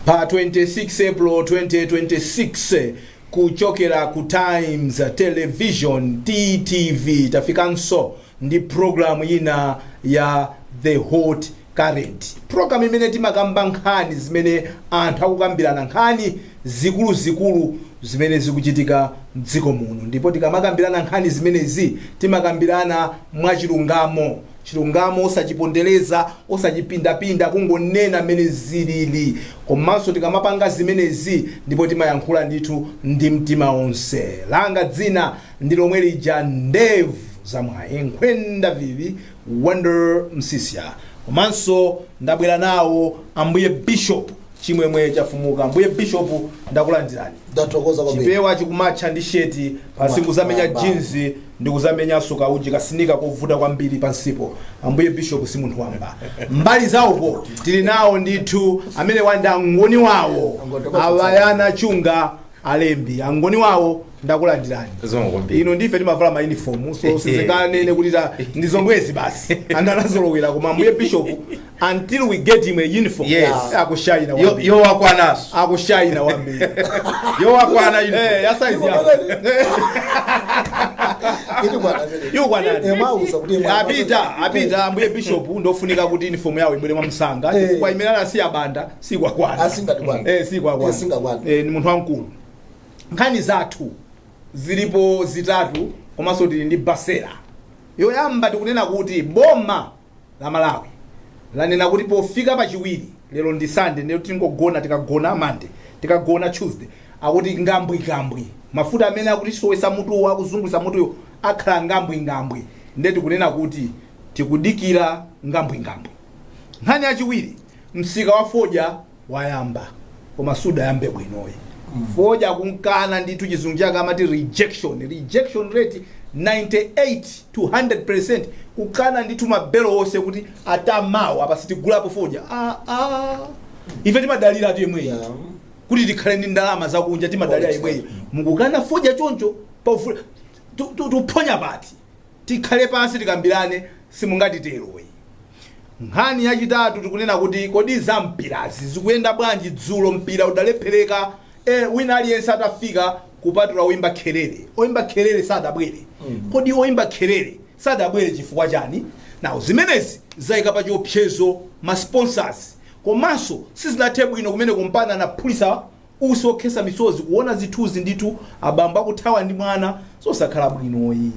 Pa 26 April 2026, kuchokera ku Times Television, TTV, tafikanso ndi programu ina ya The Hot Current, programu imene timakamba nkhani zimene anthu akukambirana, nkhani zikuluzikulu zimene zikuchitika mdziko muno. Ndipo tikamakambirana nkhani zimenezi, timakambirana mwachilungamo, chilungamo osachipondereza, osachipindapinda, kungonena mmene zilili. Komanso tikamapanga zimenezi, ndipo timayankhula ndithu ndi mtima onse. Langa dzina ndi lomwe lija, Ndevu Zamwayi, Nkhwenda Vivi Wonder Msisya. Komanso ndabwera nawo Ambuye Bishop Chimwemwe Chafumuka. Ambuye Bishop, ndakulandirani. Ndathokoza kwambiri. Chipewa chikumatcha ndi sheti pasi, kuzamenya jeans ndi kuzamenyanso kauji kasinika kovuta kwambiri pansipo. Ambuye Bishop si munthu wamba. Mbali zawopo tili nawo ndithu amene wanda angoni wawo, Awayana Chunga Alembi. Angoni wawo, ndakulandirani. Zikomo kwambiri. Ino ndife timavala ma uniform, so sizinganene kuti ndi zomwezi basi, anthu anazolowera. Koma Ambuye Bishop, until we get him a uniform, akushayina kwambiri. Yowakwanaso. Akushayina kwambiri. Yowakwana uniform. Eh, ya size yako. Iti bwana amene. Yokwanani. Eh, mwauza kuti Apita, apita. Ambuye Bishop ndofunika kuti uniform yawo ibwere mwamsanga, chifukwa imene anasiya Banda sikwakwana. Asingatikwana. Eh, sikwakwana. Eh, singakwana. Eh, ni munthu wamkulu. Nkhani zathu zilipo zitatu, komanso tili ndi basera. Yoyamba, tikunena kuti boma la Malawi lanena kuti pofika Pachiwiri, lero ndi Sunday, ndiyo tingogona, tikagona Monday, tikagona Tuesday, akuti ngambwingambwi mafuta amene akutisowesa mutuwo, akuzungulisa mutuyo, akhala ngambwingambwi. Nde tikunena kuti tikudikira ngambwingambwi. Nkhani yachiwiri, msika wa fodya wayamba, koma sudayambe bwinoyi. Fodya kunkana ndithu, chizungu chake amati rejection, rejection rate 98 to 100%, kukana ndithu mabelo onse kuti atamawo apa sitigulapo fodya. Ah, ah. Ife timadalira atu yemweyi kuti tikhale ndi ndalama zakunja, timadalira Forex. yemweyi. Mukukana fodya choncho, tuphonya pati? Tikhale pansi tikambirane, simungatiteroyi. Nkhani yachitatu, tikunena kuti kodi za mpirazi zikuyenda bwanji? Dzulo mpira udalephereka, wina aliyense atafika kupatula oyimba kherere. Oyimba kherere sadabwere. Kodi oyimba kherere sadabwere chifukwa chani? Nawo zimenezi zayika pa chiopsezo ma sponsors, komanso sizinathe bwino kumene kumpana anaphulisa usi okhesa misozi. Kuona zithunzi ndithu, abambo akuthawa ndi mwana, zosakhala bwinoyi.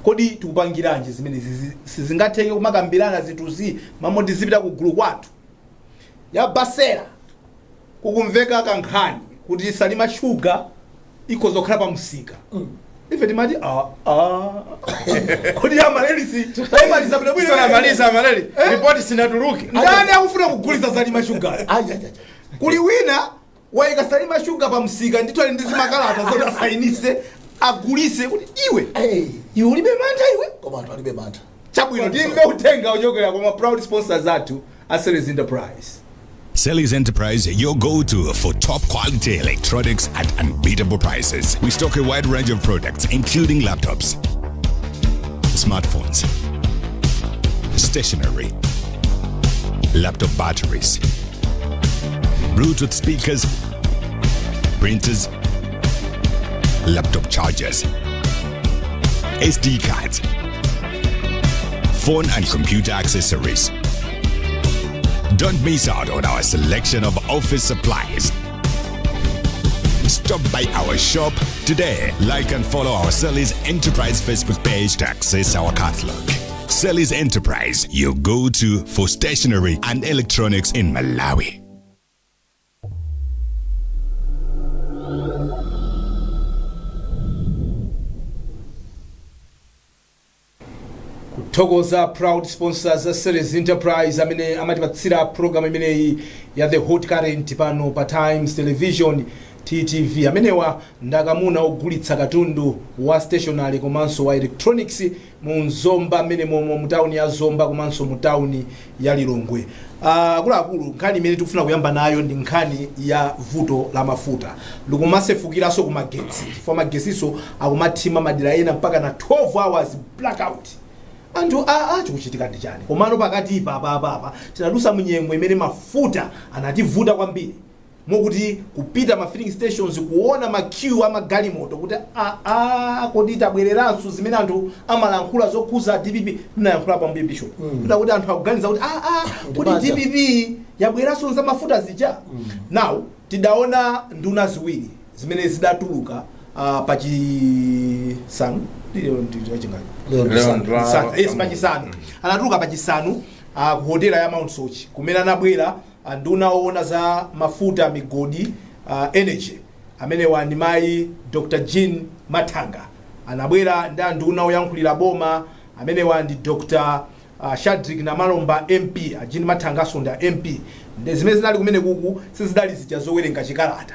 Kodi tikupangiranji zimenezi? Sizingatheke kumakambirana zinthuzi mamoti zipita ku gulu kwathu ya basera? Kukumveka kankhani kuti Salima Shuga ikhoza kukhala pa msika. Ife timati, ah, ah. Kodi amalelisi ayimaliza bwinobwino? Sanamaliza amaleli, ripoti sinatuluke. Ndani akufuna kugulitsa Salima Shuga? Ajajaja. Kuli wina wayika Salima Shuga pa msika ndithu, ali ndi zimakalata zoti asayinise, agulise. Kuti iwe, iwe ulibe mantha iwe? Koma anthu alibe mantha. Chabwino, timve uthenga uchokera kwa ma proud sponsors athu a Series Enterprise. Selly's Enterprise, your go-to for top quality electronics at unbeatable prices. We stock a wide range of products, including laptops, smartphones, stationery, laptop batteries, Bluetooth speakers, printers, laptop chargers, SD cards, phone and computer accessories. Don't miss out on our selection of office supplies. Stop by our shop today. Like and follow our Selly's Enterprise Facebook page to access our catalog. Selly's Enterprise, your go to for stationery and electronics in Malawi. Kuthokoza proud sponsors a Series Enterprise amene amatipatsira program imeneyi ya The Hot Current pano pa Times Television, TTV. Amenewa ndakamuna ogulitsa katundu wa stationery komanso wa electronics mu Zomba amene momwe mu tawuni ya Zomba komanso mu tawuni ya Lilongwe. Akuluakulu, nkhani imene tikufuna kuyamba nayo ndi nkhani ya vuto la mafuta likumasefukiranso ku magetsi, chifukwa magetsiso akumathima madera ena mpaka na 12 hours blackout. Anthu aa, chikuchitika ndi chani? Komano pakati pa apapapa tinadusa munyengo imene mafuta anativuta kwambiri. Mokuti kupita ma filling stations, kuona ma queue amagalimoto kuti aa, kodi tabwereranso zimene anthu amalankhula zokhuza DPP? Mnayankhula pambuye, Bishop, kuti anthu akuganiza kuti aa, kuti Ndibanja. DPP yabweranso za mafuta zija. Now tidaona nduna ziwiri zimene zidatuluka pachisanu. Ndilo chingati? Lero Lero ndisanu. Chisanu. Yes, pachisanu anatuluka, pachisanu, ku hotela ya Mount Soche, kumene anabwera nduna oona za mafuta, migodi, energy, amene ndi mayi Dr Jean Mathanga. Anabwera ndi anduna oyankhulira boma, amenewa ndi Dr Shadrick Namalomba MP. A Jean Mathanga ndi a MP. Ndi zimene zinali kumene kuku sizidali zija zowerenga chikalata.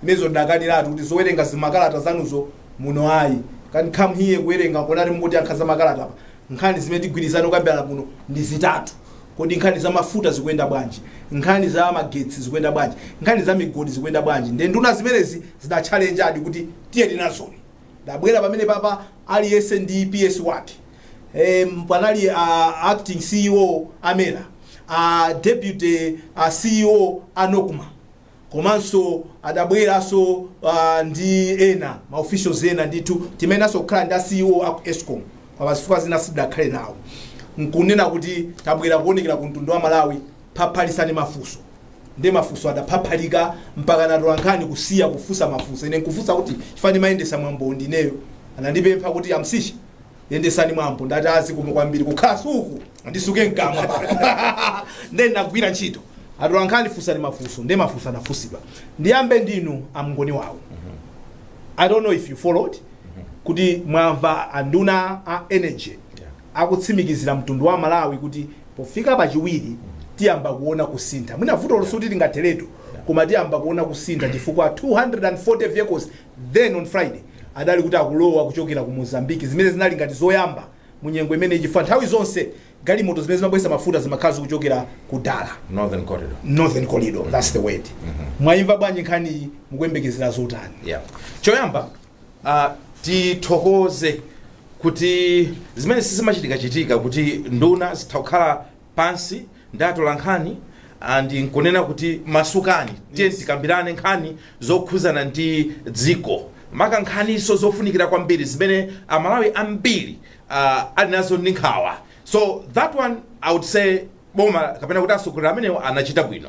Imenezo ndakaniratu kuti zowerenga zimakalata zanuzo muno ayi. Can come here kuwerenga konati mukuti ankha za makalata apa. Nkhani zimene tigwirizana kukambirana kuno ndi zitatu: kodi nkhani za mafuta zikuyenda bwanji? Nkhani za magetsi zikuyenda bwanji? Nkhani za migodi zikuyenda bwanji? Ndi nduna zimenezi zidachallenge adi kuti tiye tinazoni. Dabwera pamene papa aliyense ndi PS wake. Panali acting CEO a MERA, deputy CEO a NOCMA, komanso adabweranso ndi ena ma officials ena ndithu. Timenenso kukhala ndi a CEO aku ESCOM, koma zifukwa zina sidakhale nawo. Nkunena kuti tabwera kuonekera ku mtundu wa Malawi, phaphalisani mafunso. Ndi mafunso adaphaphalika mpaka natola nkhani kusiya kufunsa mafunso. Ine nkufunsa kuti chifani ndimayendesa mwambo ndineyo, anandipempha kuti amsisha yendesani mwambo. Ndati azikomo kwambiri, kukhala suku ndisuke mkamwa pano, then nagwira ntchito. Atola nkhani funsani mafunso, ndi mafunso anafunsidwa. Ndiyambe ndinu amngoni wawo. I don't know if you followed, kuti mwamva anduna a energy akutsimikizira mtundu wa Malawi kuti pofika pachiwiri tiyamba kuona kusintha. Mwina vuto losuti tingatheretu, koma tiyamba kuona kusintha, chifukwa 240 vehicles then on Friday adali kuti akulowa kuchokera ku Mozambique, zimene zinali ngati zoyamba mu nyengo imene, chifukwa nthawi zonse galimoto zimene zimabwesa mafuta zimakhala zikuchokera ku Dala. Northern Corridor. Northern Corridor, that's the word. Mwayimva bwanji nkhani? Mukuyembekezera zotani? Yeah, choyamba tithokoze kuti zimene sizimachitika-chitika kuti nduna zitha kukhala pansi ndi atola nkhani and nkunena kuti masukani, tiye tikambirane nkhani zokhuzana ndi dziko, maka nkhaniso zofunikira kwambiri zimene Amalawi ambiri ali nazo ndi nkhawa. So that one I would say boma kapena kuti atsogoleri amenewo anachita bwino.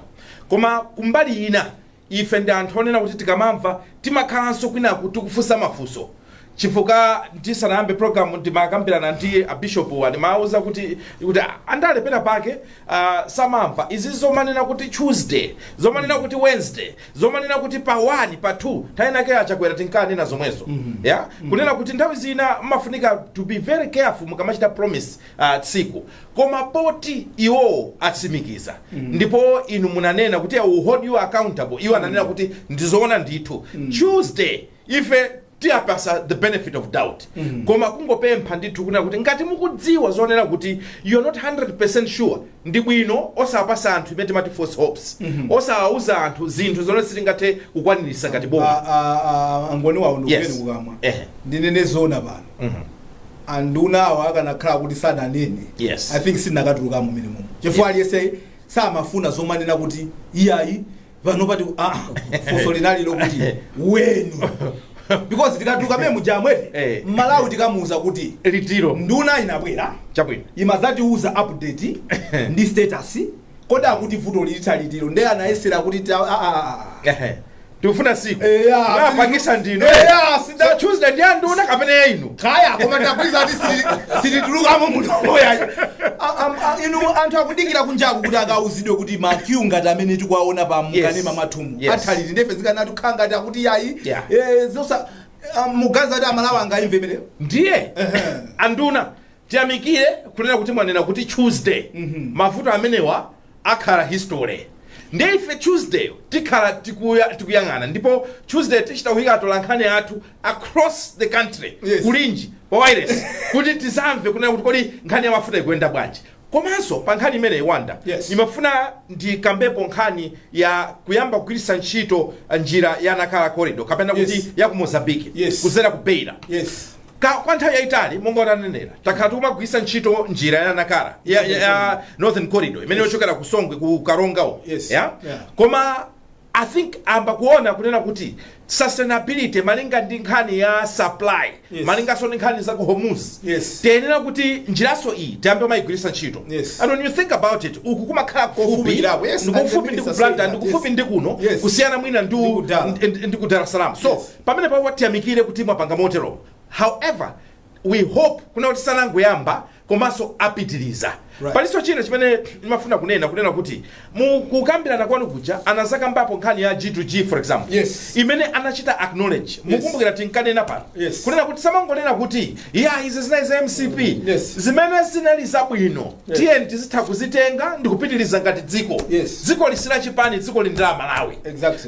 Koma kumbali ina, ife ndi anthu onena kuti tikamamva timakhalanso kwinaku tikufunsa mafunso, chifukwa ndisanayambe program ndimakambirana ndi abishopu, ndimawuza kuti andale pena pake samamva izi zomanena kuti Tuesday, zomanena kuti Wednesday, zomanena kuti pa 1, pa 2. Nthawi inake Achakwera tinkanena zomwezo ya kunena kuti nthawi zina mmafunika to be very careful mukamachita promise tsiku. Koma poti iwowo atsimikiza, ndipo inu munanena kuti I will hold you accountable, iwo ananena kuti ndizoona ndithu Tuesday, ife tiyapasa the benefit of doubt. Koma kungopempha ndithu kunena kuti ngati mukudziwa zonena kuti you're not 100% sure, ndi bwino osapasa anthu imene timati false hopes, osawauza anthu zinthu zomwe sitingathe kukwanirisa ngati boma. Angoni wawo, ndikupeni kukamwa. Ndinene zona pano, andunawo akanakhala kuti sananene, I think sinakatulukamo mmene momwe, chifukwa aliyense samafuna zomanena kuti iyayi pano pati funso linali lokuti when, because tikatuluka mene mujamwete Mmalawi tikamuuza kuti litiro nduna inabwera imazatiuza update ndi status, kodi akuti vuto lilitha litiro? Ndiye anayesera kuti Tikufuna siku. Ya, napangisa ndino. Ya, So Tuesday ndi anduna kapena ya inu? Kaya, koma ndakwiza kuti sititulukamo mutoya. Inu anthu akudikira kunjaku kuti akauzidwe kuti ma queue ngati amene tikuwaona pa mukanema mwathumu athaliti. Ndefe zikanati kukhala ngati akuti yayi, zosa mugaza kuti Amalawi angaimve imeneyo? Ndiye anduna tiyamikire kunena kuti mwanena kuti Tuesday mavuto amenewa akhala history. Ndiye ife Tuesday tikhala tikuyang'ana, ndipo Tuesday tichita kuyika atolankhani athu across the country kulinji pa wireless kuti tizamve kunena kuti kodi nkhani ya mafuta ikuyenda bwanji. Komanso pa nkhani imeneyi, Wanda, imafuna ndikambepo nkhani ya kuyamba kugwiritsa ntchito njira ya Nakala Corridor kapena kuti ya ku Mozambique kudzera ku Beira. Kwa nthawi yayitali, monga utanenera, takhala tikumagwiritsa ntchito njira ya Nakala ya Northern Corridor imene yochokera ku Songwe, ku Karonga uko. Yeah? Koma I think amba kuona kunena kuti sustainability, malinga ndi nkhani ya supply, malinganso ndi nkhani za ku Hormuz, tiyenera kuti njiraso iyi tiyambe mayigwiritsa ntchito. And when you think about it, uku kumakhala kufupi, Kofupirapo, yes, ndikufupi and ndi the ku Blantyre, minister ndikufupi said ndi kuno, kusiyana mwina ndi Ndi ku Dar. ndi ku Dar es Salaam. So pamene papo tiyamikire kuti mwapanga motero. However, we hope kuna kuti sanangoyamba, komanso apitiriza. Palinso china chimene ndimafuna kunena kuti mukukambirana kwanu kuja anazakambapo nkhani ya G2G, for example, imene anachita acknowledge. Mukumbukira tinkanena pano kunena kuti samangonena kuti ya, izi zinali za MCP, zimene zinali zabwino tiyeni tizitha kuzitenga ndi kupitiriza ngati dziko. Dziko lisila chipani, dziko li ndi la Malawi.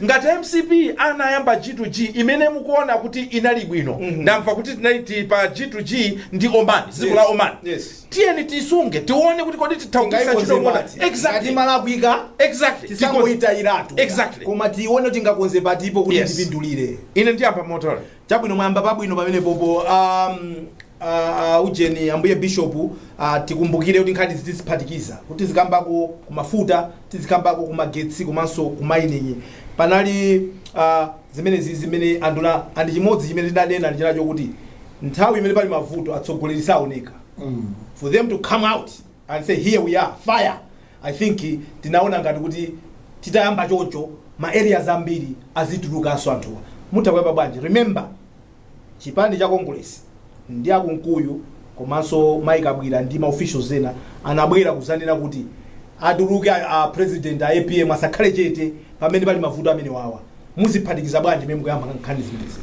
Ngati MCP anayamba G2G imene mukuona kuti inali bwino, ndamva kuti tinali pa G2G ndi Oman, dziko la Oman, tiyeni tisunge, tione kuti kodi titha kugwiritsa ntchito mota. Exactly. Malakwika, tisangoyitayiratu, koma tione kuti tingakonze patipo kuti tipindulire. Ine ndiyamba motora. Chabwino, mwayamba pabwino pamene popo. Ujeni, ambuye bishop, tikumbukire kuti nkhani tiziphatikiza, kuti tizikambako kumafuta, tizikambako kumagetsi, komanso ku mining. Panali zimenezi zimene anduna andi chimodzi chimene tinanena ndi chinacho, kuti nthawi imene pali mavuto atsogoleri saoneka. For them to come out and say, "Here we are, fire," I think tinaona ngati kuti titayamba choncho, ma areas ambiri azitulukanso anthuwa. Mutha kuyamba bwanji? Remember, chipani cha Congress ndi akunkuyu komanso Mike Abwira ndi ma officials ena anabwera kuzanena kuti atuluke a president a APM, asakhale chete pamene pali mavuto amene wawa. Muziphatikiza bwanji mmene mukuyamba nkhani zimenezi?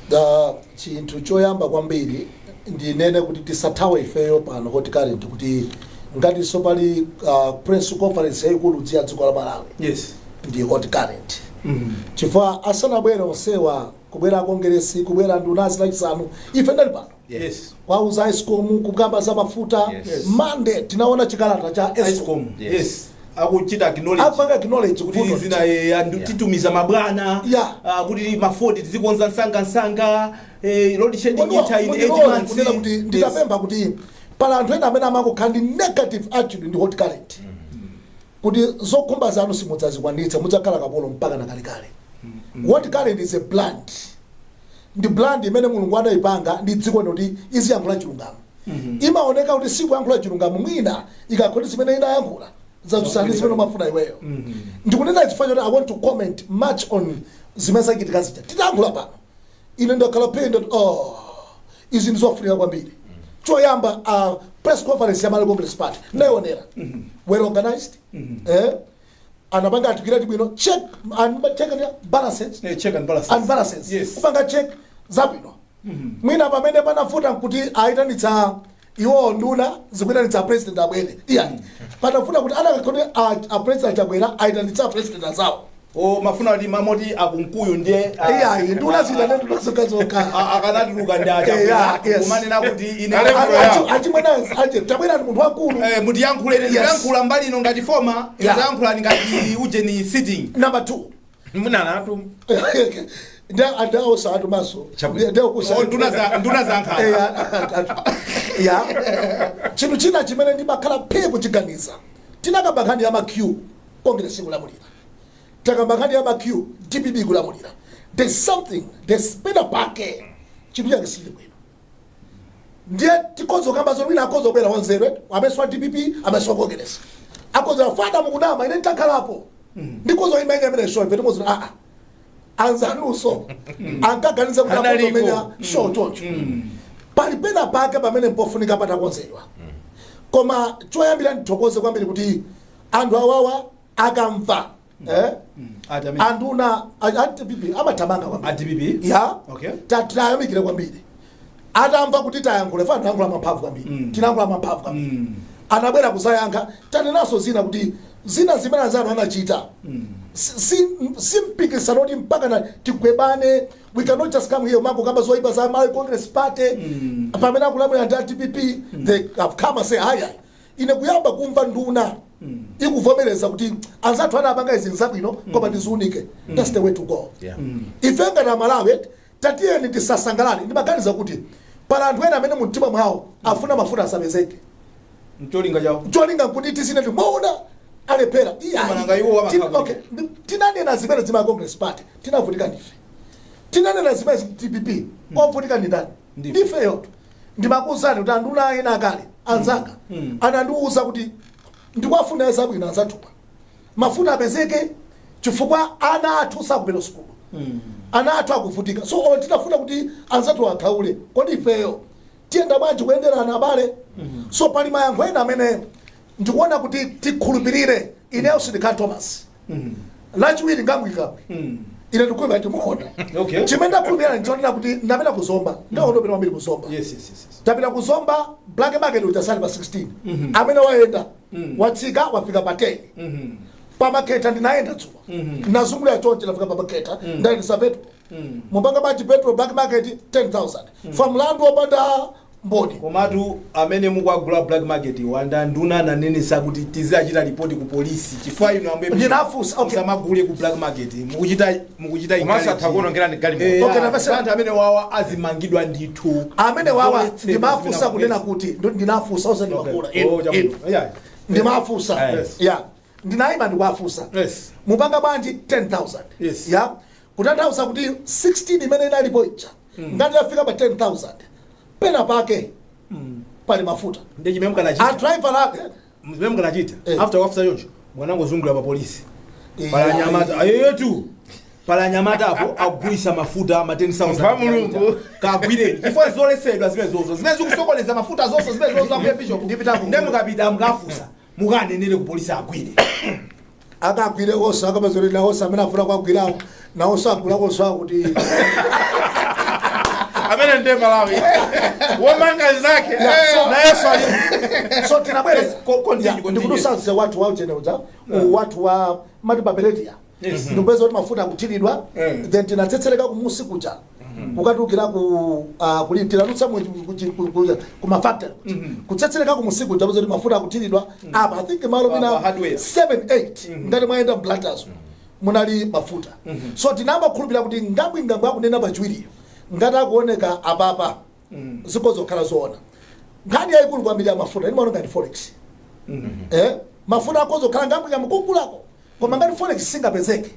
Da chinthu choyamba kwambiri, ndinene kuti tisathawe ifeyo pano Hot Current kuti ngatinso pali press conference yayikulu ya dziko la Malawi, ndi Hot Current, chifukwa asanabwere onsewa, kubwera Kongeresi, kubwera ndunazi, Lachisanu ife ndali pano kwauza ESCOM kukamba za mafuta. Mande tinaona chikalata cha ESCOM. ESCOM, yes, akuchita acknowledge. Apanga acknowledge kuti kuti zina titumiza mabwana, kuti mafoti tizikonza msangamsanga, load shedding itha in 8 months. Kunena kuti nditapempha kuti pala anthu ena amene amakukhala ndi negative attitude ndi Hot Current, kuti zokhumba zanu simudzazikwanitsa, mudzakhala kapolo mpaka na kalekale. Hot Current is a brand, ndi brand imene Mulungu anayipanga ndi dziko lino kuti iziyankhula chilungamo. Imaoneka kuti sikuyankhula chilungamo, mwina ikakhoti zimene inayankhula zatusani zimene umafuna iweyo. Ndikunena chifukwa choti I want to comment much on zimene zachitika zija. Titayankhula pano, ine ndakhala penda, oh, izi ndizofunika kwambiri. Choyamba, press conference ya Malawi Congress Party ndayionera, well organized, anapanga articulate bwino, check and check and balances. Check and balances. And balances. Kupanga check zabwino. Mwina pamene panafuta nkuti ayitanitsa iwo nduna zikuyitanitsa president abwere, iya, panafuta kuti anakakhoti a president Chakwera ayitanitsa president azawo. O, mafuna kuti mamoti akunkuyu ndiye Iya, nduna zitane, nduna zokhazoka. Akanatuluka ndi achakwera kumanena kuti ine Ale mvula yawo. Achimwene aje Chakwera ndi munthu wakulu. Mutiyankhule, ndikuyankhula mbali ino ngati former, ndikuyankhula ngati ujeni sitting. Number two. Munanatu. Ndi andaosa atumaso. Chabwino. Oh, nduna za nkhani. Ya, chinthu china chimene ndimakhala phe kuchiganiza, tinakamba nkhani ya ma queue, Congress kulamulira, takamba nkhani ya ma queue, DPP kulamulira. There's something, there's pena pake chinthu chake sili bwino. Ndiye tikonzo kamba zoti wina akonzo kubwera wanzeru amene wa DPP, amene wa Congress, akonzo fada mukunama, ine nditakhalapo ndikonzo imba ine amene show ife tikonzo anzanuso ankaganiza kuti Analiko. akonzo menya show choncho. Pali pena pake pamene mpofunika patakonzedwa. Koma choyambira, ndithokoze kwambiri kuti anthu awawa akamva, Ati amene anduna a DPP amathamanga kwambiri. A DPP? Ya. Tayamikire kwambiri atamva kuti tayankhule fa tinayankhula mamphamvu kwambiri, tinayankhula mamphamvu kwambiri. Anabwera kuzayankha. Tanenaso zina kuti zina zimene anzanu anachita si mpikisano kuti mpaka na tigwebane. We cannot just come here mango kamba zoipa za Malawi Congress Party pamene akulamulira ndi a DPP. They have come and say haya. Ine kuyamba kumva nduna ikuvomereza kuti anzathu anapanga izi nzabwino, koma tiziunike. That's the way to go. Ife ngati Amalawi, tatiyeni tisasangalale. Ndimaganiza kuti pala anthu ena amene mumtima mwawo afuna mafuta asapezeke. Mcholinga chawo. Cholinga nkuti tisine timaona Alephera. Iya. Koma iwo amakhala Okay, tinanena zimene zima Congress Party tinavutika ndife. Tinanena zimene DPP, ovutika ndi ndani? Ndife. Ndifeyo. Ndimakuwuzani kuti anduna ena akale anzanga anandiwuza kuti ndikwafuna zabwino anzathupa, mafuta apezeke, chifukwa ana athu sakupita sukulu, ana athu akuvutika. So olo tinafuna kuti anzathu akhaule, kodi ifeyo tiyenda bwanji kuyenderana abale? So pali mayankho ena amene ndikuona kuti tikhulupirire. Ineyo sindikhala Thomas. Lachiwiri ngambwingambwi, ine ndikukhulupirira timuona. Chimene ndakhulupirira ndichonena kuti ndapita kuzomba, ndakondopita kwambiri kuzomba. Tapita kuzomba, black market uchasali pa 16, amene wayenda watsika wafika pa 10. Pamaketa ndinayenda dzuwa, ndinazungulira chonche, ndafika pamaketa, ndayendesa petrol. Mupanga bwanji petrol black market 10,000 fa mlandu wopanda mboni? Komatu amene mukuagula black market wanda nduna ananenesa kuti tizachita ripoti ku polisi, chifukwa inu ambuye Ndinafunsa, okay. musamagule ku black market, mukuchita Komanso atha kuwonongerani galimoto. Okay, anthu amene wawa azimangidwa ndithu. Amene wawa Zoletsedwa ndimafunsa zimene kunena kuti ndinafunsa ose ndimakula. Oh, chabwino. Yeah. Ndimafunsa. Ya, ndinayima ndikuwafunsa, mupanga bwanji 10,000? Ya, kutanthauza kuti 16 imene inalipo ija ngati yafika pa 10,000, pena pake pali mafuta. Ndi chimene mukanachita. Adriver ake. Zimene mukanachita after wafusa choncho, mwanangozungulira pa polisi, pala anyamata ayetu, pala anyamata apo akugulisa mafuta ma 10,000. Munthu wa Mulungu. Kagwireni, chifukwa zolesedwa zimene zozo zimene zikusokoneza mafuta zonse zimene zozo, ambuye bishop. Ndipita Nde mukapita mukafusa, mukanenere ku polisi agwire. Akagwire onse, akamazolera onse amene afuna kuagwirawo, nawonso agulakonso akuti. Amene ndiye Malawi womanga zake nayenso ali. So tinabwereza. Yes, continue, continue. Ndikudusanse wathu wa uchene uja, wathu wa mati papeletia, ndikupeza kuti mafuta akuthiridwa. Then tinatsetsereka kumusi kuja, kukatulukira ku kuli tinadutsa ku mafactory kuja, kutsetsereka kumusi kuja, peza kuti mafuta akuthiridwa apa, I think malo Pa mina hardware. 7 8, ngati mwayenda Blantyre munali mafuta. So tinamakhulupirira kuti ngambwingambwe akunena pachiwiriyo, ngati akuoneka apapa, zikozokhala zoona. Nkhani yayikulu kwambiri ya mafuta ndimaona ngati forex. Mafuta akozokhala ngambwingambwe kugulako, koma ngati forex singapezeke,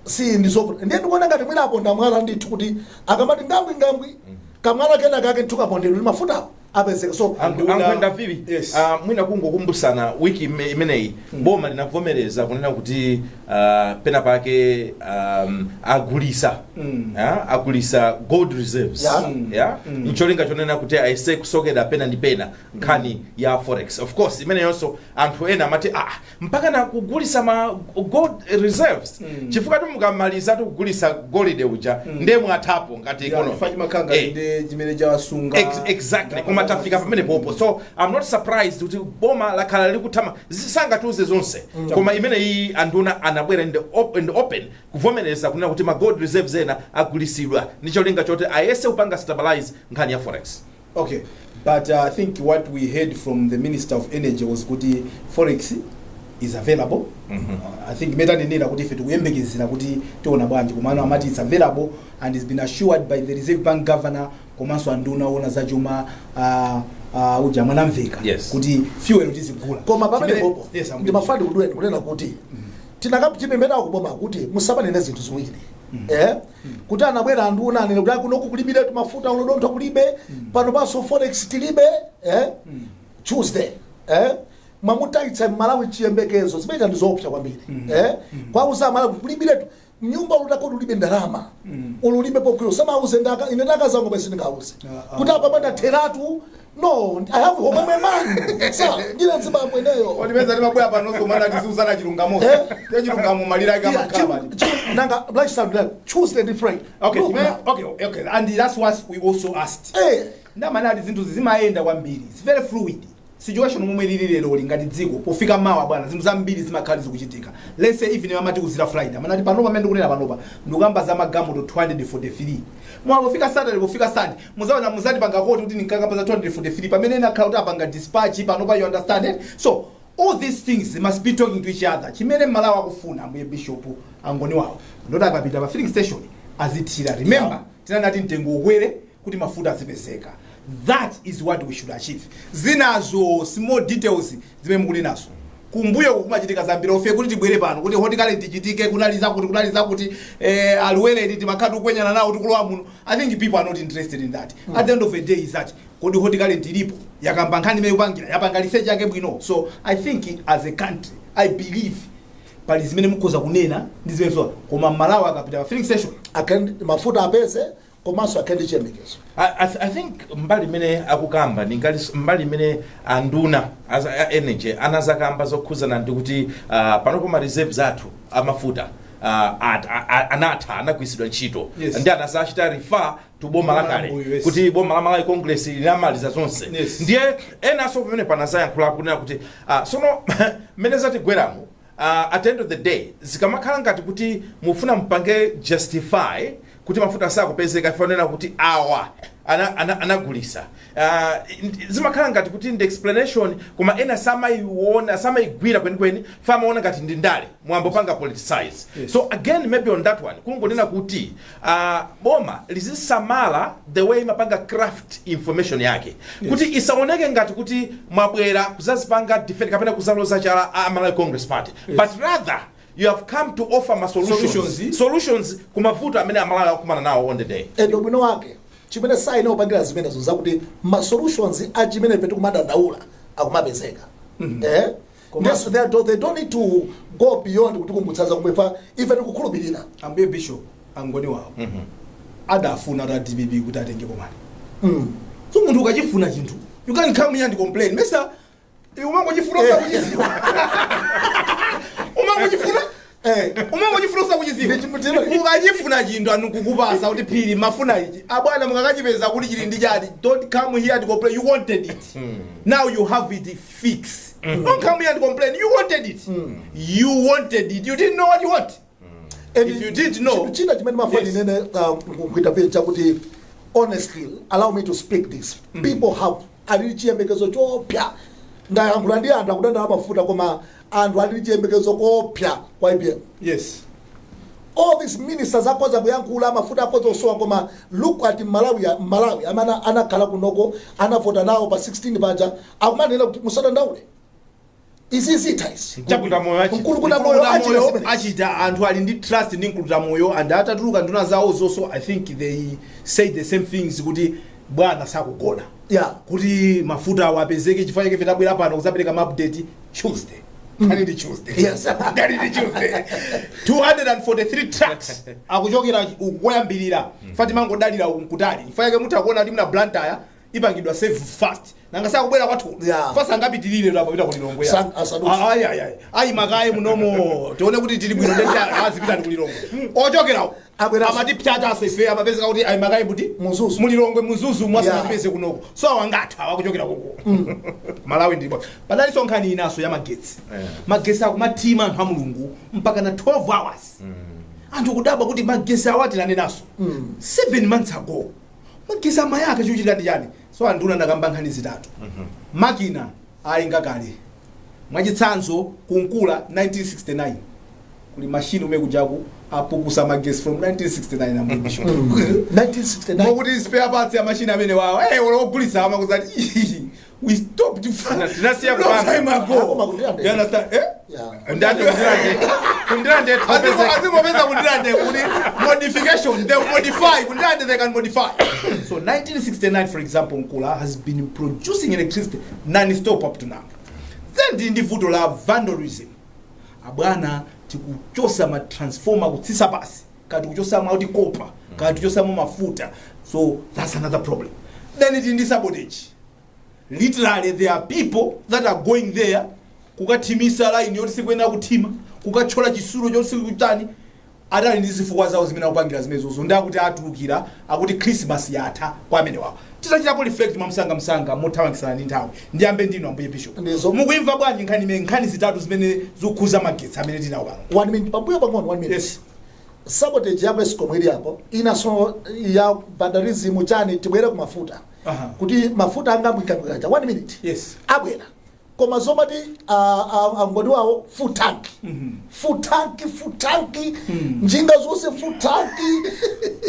si ndizovuta. Ndiye ndikuona ngati mwina aponda mwala ndithu, kuti akamati ngambwingambwi, kamwala kena kake ndithu kapondedwa kuti mafutawo apezeke. So Ankhwenda Vivi, Yes. mwina kungokumbusana, wiki imeneyi boma linavomereza kunena kuti pena pake agulisa agulisa gold reserves, yeah? Ncholinga chonena kuti ayese kusokera pena ndi pena nkhani ya forex. Of course imeneyonso anthu ena amati, ah, mpaka na kugulisa ma gold reserves? Chifukwa mukamaliza kugulisa golide uja, ndiye mwathapo ngati economy. Chimakhala ndi chimene chawasunga. Exactly, koma tafika pamene popo, so I'm not surprised kuti boma lakhala likuthama sangatiuze zonse, koma imene iyi anduna anabwera in the open kuvomereza kunena kuti ma gold reserves ena agulisidwa ndi cholinga choti ayese kupanga stabilize nkhani ya forex. Okay, but I think what we heard from the Minister of Energy was kuti forex is available. I think metanenera kuti ife tikuyembekezera kuti tiona bwanji, komano amati it's available and it's been assured by the Reserve Bank governor komanso anduna ona zachuma, uja Mwanamveka, kuti fuel tizigula. Koma pamene popo Yes, I'm ndimafuna ndikudweni kunena kuti tinakapitipembena kuboma kuti musamanene zinthu ziwiri, kuti anabwera anduna anene kuti kunoku kulibe mafuta, ulodontho kulibe pano, panso forex tilibe, Tuesday mwamutayitsa Malawi chiyembekezo. Zimene ndi zoopsa kwambiri, kwauza Malawi kuti kulibiretu mnyumba ulitakoti ulibe ndalama, ululibe pokwira, usamauze ndaka ine ndakazango basi ndingauze kuti apa pandatheratu. No, I have home man sa ndine nzibambo ineyo. Otipeza timabwera panonso mana tiziuzana chilungamo. Te chilungamo malira ake Yeah, amakhala. Nanga Black Sunday, Tuesday ndi Friday. Okay, Look now. Okay, and that's what we also asked. Ndamana ati zinthu zimayenda kwambiri, it's very fluid situation momwe lili lero ngati dziko. Pofika mawa bwana, zinthu zambiri zimakhala zikuchitika. Let's say even amati kuzira Friday, amanati panopa pamene ndikunena panopa ndikuyamba za magalimoto 243, mwa pofika Saturday, pofika Sunday muzaona muzati panga koti kuti ndinkakamba za 243 pamene nakhala kuti apanga dispatch panopa. You understand it? So all these things must be talking to each other. Chimene Malawi akufuna, ambuye bishop angoni wawo, ndoti akapita pa filling station azithira. Remember, tinanati mtengo ukwere kuti mafuta azipezeka. That is what we should achieve. Zinazo, small details zimene mukunenazo, Kumbuyo kumachitika zambiri ofe kuti tibwere pano kuti Hot Current ichitike, kunali zakuti, kunali zakuti, aluweleni timakhala tikukwenyana nawo tikulowa muno. I think people are not interested in that. At the end of the day is that kodi Hot Current ilipo, yakamba nkhani imene ikupangira, yapanga research yake bwino. So I think as a country, I believe pali zimene mukhoza kunena ndi zimene so, koma Malawi akapita pa filling station akhale mafuta apeze, komanso akhale ndi chiyembekezo. I think mbali imene akukamba ndi ngali mbali imene anduna as a energy anazakamba zokhuzana ndi kuti panopo ma reserves athu amafuta anatha, anagwiritsidwa ntchito. Ndi anazachita refer to boma lakale kuti boma la Malawi Congress linamaliza zonse. Ndiye enanso pamene panazayankhula kunena kuti sono mmene zatigweramo, at the end of the day zikamakhala ngati kuti mufuna mpange justify kuti mafuta sakupezeka, ifanena kuti awa anagulisa, zimakhala ngati kuti ndi explanation, koma ena samayiona, samayigwira kwenikweni, famaona ngati ndi ndale, mwambo panga politicize. So again, maybe on that one kungonena kuti boma lizisamala the way imapanga craft information yake kuti isaoneke ngati kuti mwabwera kuzazipanga defend kapena kuzaloza chala a Malawi Congress Party, but rather you have come to offer ma solutions, Solutions. solutions kumavuto amene Amalawi akukumana nawo on the day. And ubwino wake chimene saine upangira zimenezo zakuti ma solutions a chimene ife tikumadandaula akumapezeka. Yes, they don't need to go beyond kuti kumbutsaza kumwe ife tikukhulupirira. Ambuye Bishop, angoni wawo adafuna kuti DPP kuti atenge bomali. So munthu ukachifuna chinthu, you can come here and complain. Mesa iwe umangochifuna usakuchiziwa, umangochifuna umangochifuna usakuchiziwa. Ukachifuna chinthu, anu kukupasa kuti phiri mafuna ichi, abwana, mukakachipeza kuti chili ndi chati, don't come here and complain. You wanted it, now you have it fixed. Don't come here and complain. You wanted it, you wanted it. You didn't know what you want. And If you didn't know- chinthu china chimene mafuna ndinene kuintervene chakuti, honestly, allow me to speak this, people have alili chiyembekezo chopya. Ndayankhula ndi anthu akudandaula mafuta, koma anthu alili chiyembekezo kopya kwa APM. All these ministers akhoza kuyankhula, mafuta akhoza kusowa, koma look at Malawi. Malawi amene anakhala kunoko, anavota nawo pa 16 paja, akumanena kuti musadandaule, izi zitha izi. Mkulukuta moyo achita. Mkulukuta moyo Mkulukuta achita moyo zimenezi. Achita. Anthu ali ndi trust ndi mkulukuta moyo, and atatuluka nduna zawo zonso, I think they say the same things kuti bwana sakugona kuti mafuta awo apezeke. Chifukwa chake tabwera pano kuzapereka ma update Tuesday. Kani ndi Tuesday? Yes. Kani ndi Tuesday? 243 trucks akuchokera koyambirira. Fatima ngodalira uku nkutali. Chifukwa chake mutha kuona kuti muna Blantyre ipangidwa save fast, nanga sakubwera kwathu. Fast angapitirire lapapita kulilongwe. Asadutse. Ayi, ayi, ayi, ayi, makaye munomo tione kuti tili bwino, ndeti azipita ndi kulilongwe ochokerawo. Abweraso. Amati pchachaso ife amapezeka kuti ayi makaye kuti Mzuzu. Mulilongwe, Mzuzu mwasanapeze kunoko. So awangathu awakuchokera kuko. Malawi ndipo padalinso nkhani inaso ya magetsi. Magetsi akumathima, anthu a Mulungu, mpaka na 12 hours. Anthu kudabwa kuti magetsi awatilanenaso 7 months ago, magetsi amayaka, chikuchitika ndi chani? So anduna ndakamba nkhani zitatu. Makina ayinga kale, mwachitsanzo kunkula 1969 kuli mashini umene kujaku apukusa magesi from 1969, ambuye. 1969. Mokuti spare parts ya mashini amene wawa ologulisa amakuzati we stopped Tinasiya long kupanga. time ago. Akoma kundilande. You understand, eh? Yeah. Ndande kundilande, kundilande tapezeka. Azimopeza kundilande kuti modification, they modify kundilande, they can modify. So 1969, for example, Nkula has been producing electricity non-stop up to now. Then ndi vuto la vandalism. Abwana, tikuchosa ma transformer kutsisa pasi, kati kuchosamo auti copper, kati kuchosamo mafuta. So that's another problem. Then it ndi sabotage. Literally, there are people that are going there kukathimisa line yoti sikuyenera kuthima, kukathyola chisulo choti sikutani. Atali ndi zifukwa zawo zimene akupangira zimenezozo, ndi akuti atulukira akuti Christmas yatha kwa amene wawo. Titachitapo reflect mwamsangamsanga mothamangisana ndi nthawi, ndiyambe ndinu, ambuye Bishop. Ndizo. Mukuimva bwanji nkhani imene, nkhani zitatu zimene zikukhuza magetsi amene tinawo pano? One minute, pambuyo pang'ono, one minute. Yes. Sabotage ya Escom ili apo, inaso ya vandalism chani. Tibwere ku mafuta. Kuti mafuta angamwikamwikaja, one minute. Yes. Abwera, koma zomati angoni wawo full tank, full tank, full tank, njinga zonse full tank,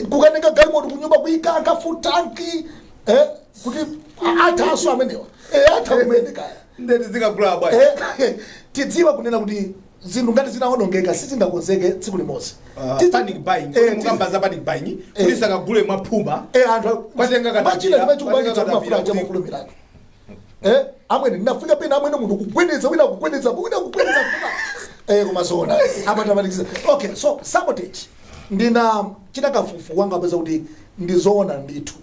kukaneka galimoto kunyumba kuikanga full tank, kuti athaso amenewa, atha kumene kaya. Ndeti zikagula bwanji? Tidziwa kunena kuti zinthu ngati zinawonongeka sizingakonzeke tsiku limodzi. Panic buying. Mukamba za panic buying kuti sakagule mwaphuma. Anthu Kwatenga katapira, machina chimene chikupangitsa kwatenga kumafuna katapira aja mafulumirano. Amwene, ndinafika pena, amwene, munthu kugwedeza, wina kugwedeza, wina kugwedeza. Koma zoona amatamatikisa. Okay, so sabotage, ndina chita kafukufuku wanga, apeza kuti ndizoona ndithu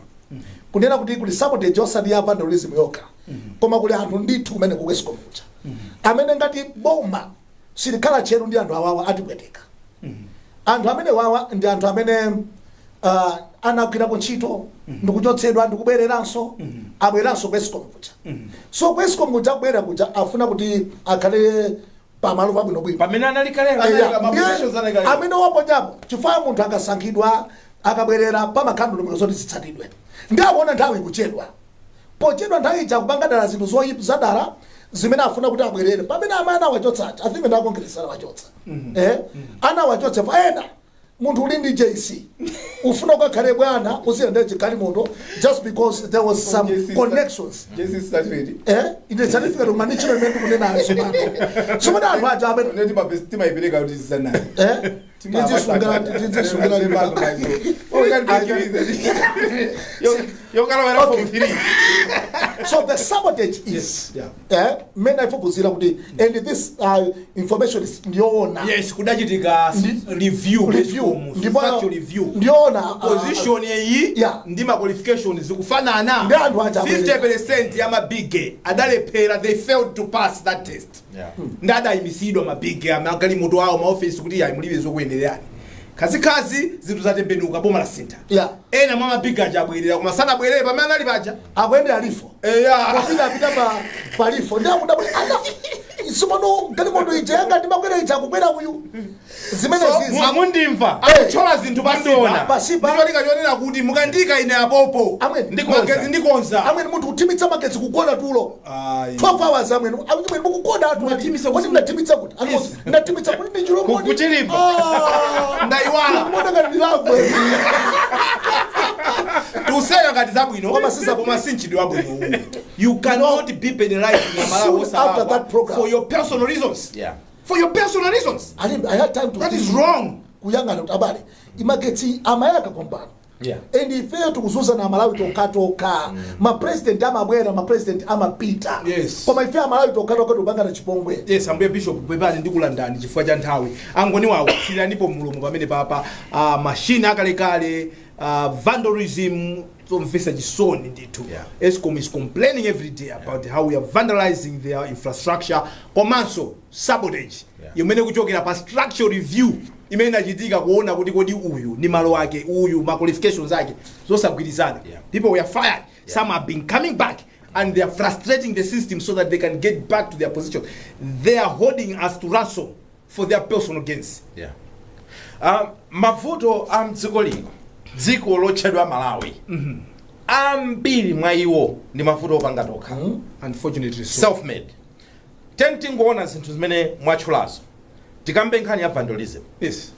kunena kuti kuli sabotage, osati ya vandalism yokha, koma kuli anthu ndithu kumene ku ESCOM kuja amene ngati boma silikhala tcheru ndi anthu awawa, atipweteka. Anthu amene wawa ndi anthu amene anagwirapo ntchito ndikuchotsedwa, ndikubwereranso, abweranso ku ESCOM kuja. So ku ESCOM kuja kubwera kuja afuna kuti akhale pamalo pabwinobwino pamene anali kalero. Ma positions anali kalero. Amene waponyapo, chifukwa munthu akasankhidwa, akabwerera, pamakhala ndondomeko zoti zitsatidwe. Ndi akuona nthawi ikuchedwa, pochedwa nthawi ija kupanga dala zinthu zoyipa zadala zimene afuna kuti abwerere pamene amene anawachotsa. I think ndi a Congress anawachotsa. Anawachotsa pa ena munthu uli ndi JC, ufuna ukakhale bwana, uziyendera chigalimoto just because there was some JC connections. JC certificate. Ine certificate manichiro imene ndikunenayo sopano, sopano anthu aja amene Neti timayipereka kuti zisanayo. Tizisungira. Yokalowera Okay. form 3. So the sabotage is Yeah. mmene aifufuzira kuti, and this information is ndiyoona. Yes, kudachitika review. Review. Structural review. Ndiyoona. Position iyi ndi ma qualifications zikufanana. Ndi anthu aja abwerera. 50% ya mabige adalephera, they failed to pass that test. Ndi adayimisidwa mabige amagalimoto awo, maofesi, kuti ayi, mulibe zokuyenererani. Khazikhazi zinthu zatembenuka, boma la sintha. Ena mwa mabige aja abwerera, koma sanabwerere pamene anali paja. Akuyendera lifo. Eya. Popita apita pa palifo, ndi akuda kuti ana simono galimoto ija yanga ndimakwera ija, akukwera uyu, zimene zizi. Mundimva? Akuthyola zinthu Mundiona? pasipa. Pasipa. Ndicholinga chonena kuti mukandika ine apopo, Amwene. Ndikonza. Magetsi ndikonza. Amwene, munthu kuthimitsa magetsi, kugona tulo Ayi. 12 hours. Amwene, amwene, mukugona atu. Munathimitsa. Kuti mnathimitsa kuti? Yes. Ndathimitsa kuti ndi chilomoni. Kuchilimba. Ndayiwala. Ndimona ndilagwe. Tuseka ngati zabwino, Koma si zabwino. koma si mchitidwe wabwino uwu. You cannot be penalizing Amalawi Soon after that program. for your personal reasons, for your personal reasons. I had time to That is think. wrong. Kuyang'ana kuti abale, imagetsi amayaka kompano and ifeyo tikuzuza na Amalawi tokatoka. Mapresident amabwera, mapresident amapita, koma ife Amalawi tokatoka tikupangana chipongwe. Yes, ambuye Bishop, pepani ndikulandani chifukwa cha nthawi. Angoni wawo tsiranipo mulomo pamene papa mashini akalekale, vandalism, zomvetsa chisoni ndithu. ESCOM is complaining every day about how we are vandalizing their infrastructure, komanso sabotage imene kuchokera pa structural review imene inachitika kuona kuti kodi uyu ndi malo ake, uyu ma qualifications ake zosagwirizana. People were fired. Some have been coming back and they are frustrating the system so that they can get back to their position. They are holding us to ransom for their personal gains. Yeah. Mavuto a mdziko lino, dziko lotchedwa Malawi, ambiri mwa iwo ndi mavuto opanga tokha. Unfortunately so. Self made. Tingoona zinthu zimene mwatchulazo. Tikambe nkhani ya vandalism.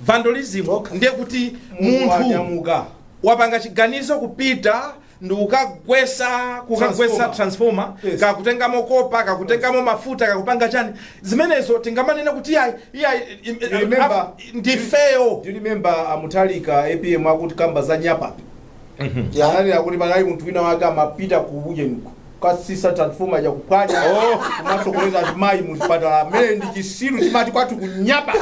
Vandalism ndiye kuti munthu wanyamuka, wapanga chiganizo kupita ndi kukagwesa Transformer. transformer, kakutengamo copper, kakutengamo mafuta, kakupanga chani, zimenezo tingamanena kuti iyayi, iyayi, ndifeyo. Do you remember amutalika APM akuti kamba za nyapapi? Ananena kuti panali munthu wina wake amapita ku ujenuko kasisa transformer yakuphwanya, kumasokoneza azimayi muzipatala, amene ndi chisiru chimati kwathu kunyapa.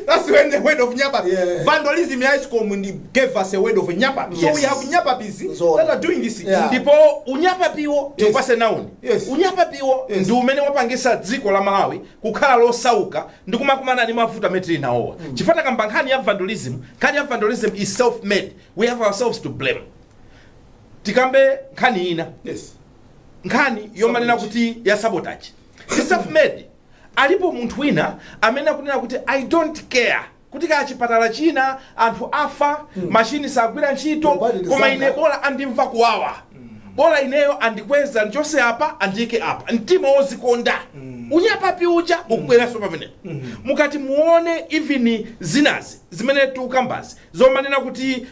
That's when the word of nyapa. Vandalism ya ESCOM ndi gave us a word of nyapa. So we have nyapapis Zoona. that are doing this. Ndipo unyapapiwo, tikupase nauni, unyapapiwo ndi umene wapangisa dziko la Malawi kukhala losauka ndi kumakumana ndi mavuto amene tili nawowa, chifukwa takamba nkhani ya vandalism. Nkhani ya vandalism is self made. We have ourselves to blame. Tikambe nkhani ina, nkhani yomanena kuti ya sabotage ndi self made. Alipo munthu wina amene akunena kuti I don't care kuti kaya chipatala china anthu afa, mashini sagwira ntchito, Provided koma zanga. ine bola andimva kuwawa. Bola ineyo andikweza, ndichose apa, andiyike apa. Mtima wozikonda, unyapapi uja ukubweranso pamenepo. Mukati muone, even zinazi zimene tikukambazi, zomanena kuti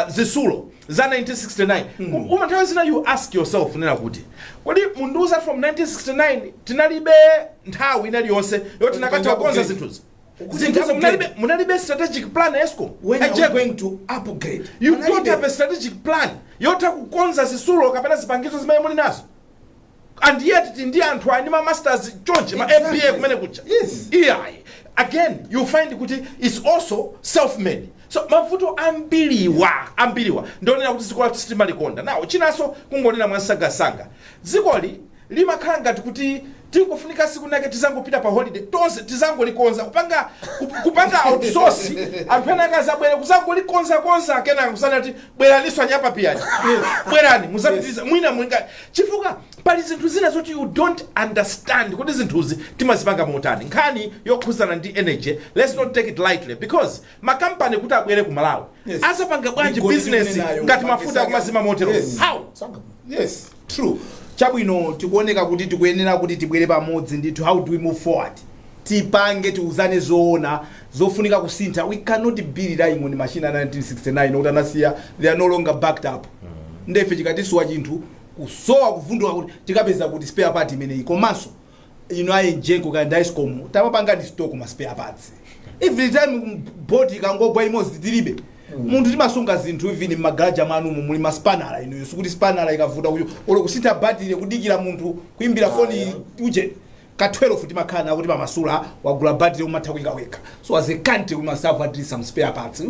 zisulo za 1969, uma nthawi zina you ask yourself nena kuti, kodi mundiuza from 1969 tinalibe nthawi inaliyonse yoti tinakatha kukonza zinthuzi? Zinthuzi munalibe strategic plan, ESCOM? When are we Ejeko. going to upgrade? You don't Panalibe. have a strategic plan yotha kukonza zisulo kapena zipangizo zimene muli nazo, and yet ndi anthu ali ndi ma masters chonchi, ma MBA kumene kucha. Iyayi, again you find kuti it's also self made. So mavuto ambiriwa, ambiriwa, ndionena kuti dziko lathu sitimalikonda nawo. Chinanso, kungonena mwansangasanga, dzikoli limakhala ngati kuti tingofunika siku nake tizangopita pa holiday tonse, tizangolikonza, kupanga outsource, anthu ena akazabwera kuzangolikonzakonza, kenaka kusanati bweraninso anyapa piyani, bwerani muzapitiriza mwina mwinga, chifukwa pali zinthu zina zoti you don't understand kuti zinthuzi timazipanga motani. Nkhani yokhuzana ndi energy, let's not take it lightly, because makampani kuti abwere ku Malawi azapanga bwanji Migodi business tikunenayo, ngati mafuta akumazima motero? How? Yes, true. Chabwino, tikuoneka kuti tikuyenera kuti tibwere pamodzi ndithu. How do we move forward? Tipange, tiuzane zoona zofunika kusintha. We cannot be relying on machine a 1969 kuti anasiya, they are no longer backed up. Ndefe chikatisuwa chinthu, kusowa, kuvunduka, kuti tikapeza kuti spare part imeneyi? Komanso ino a EGENCO kandi ESCOM, tamapangani stock ma spare parts. Every time boti ikangogwa imodzi, tilibe munthu. Timasunga zinthu even mmagaraja mwanumu muli maspanala inuyo, sikuti spanala ikavuta kuyo olo kusintha battery, kudikira munthu kuimbira foni uje ka 12, timakhala nako kuti pamasula wagula battery, umatha kuyika wekha. So as a country we must have at least some spare parts.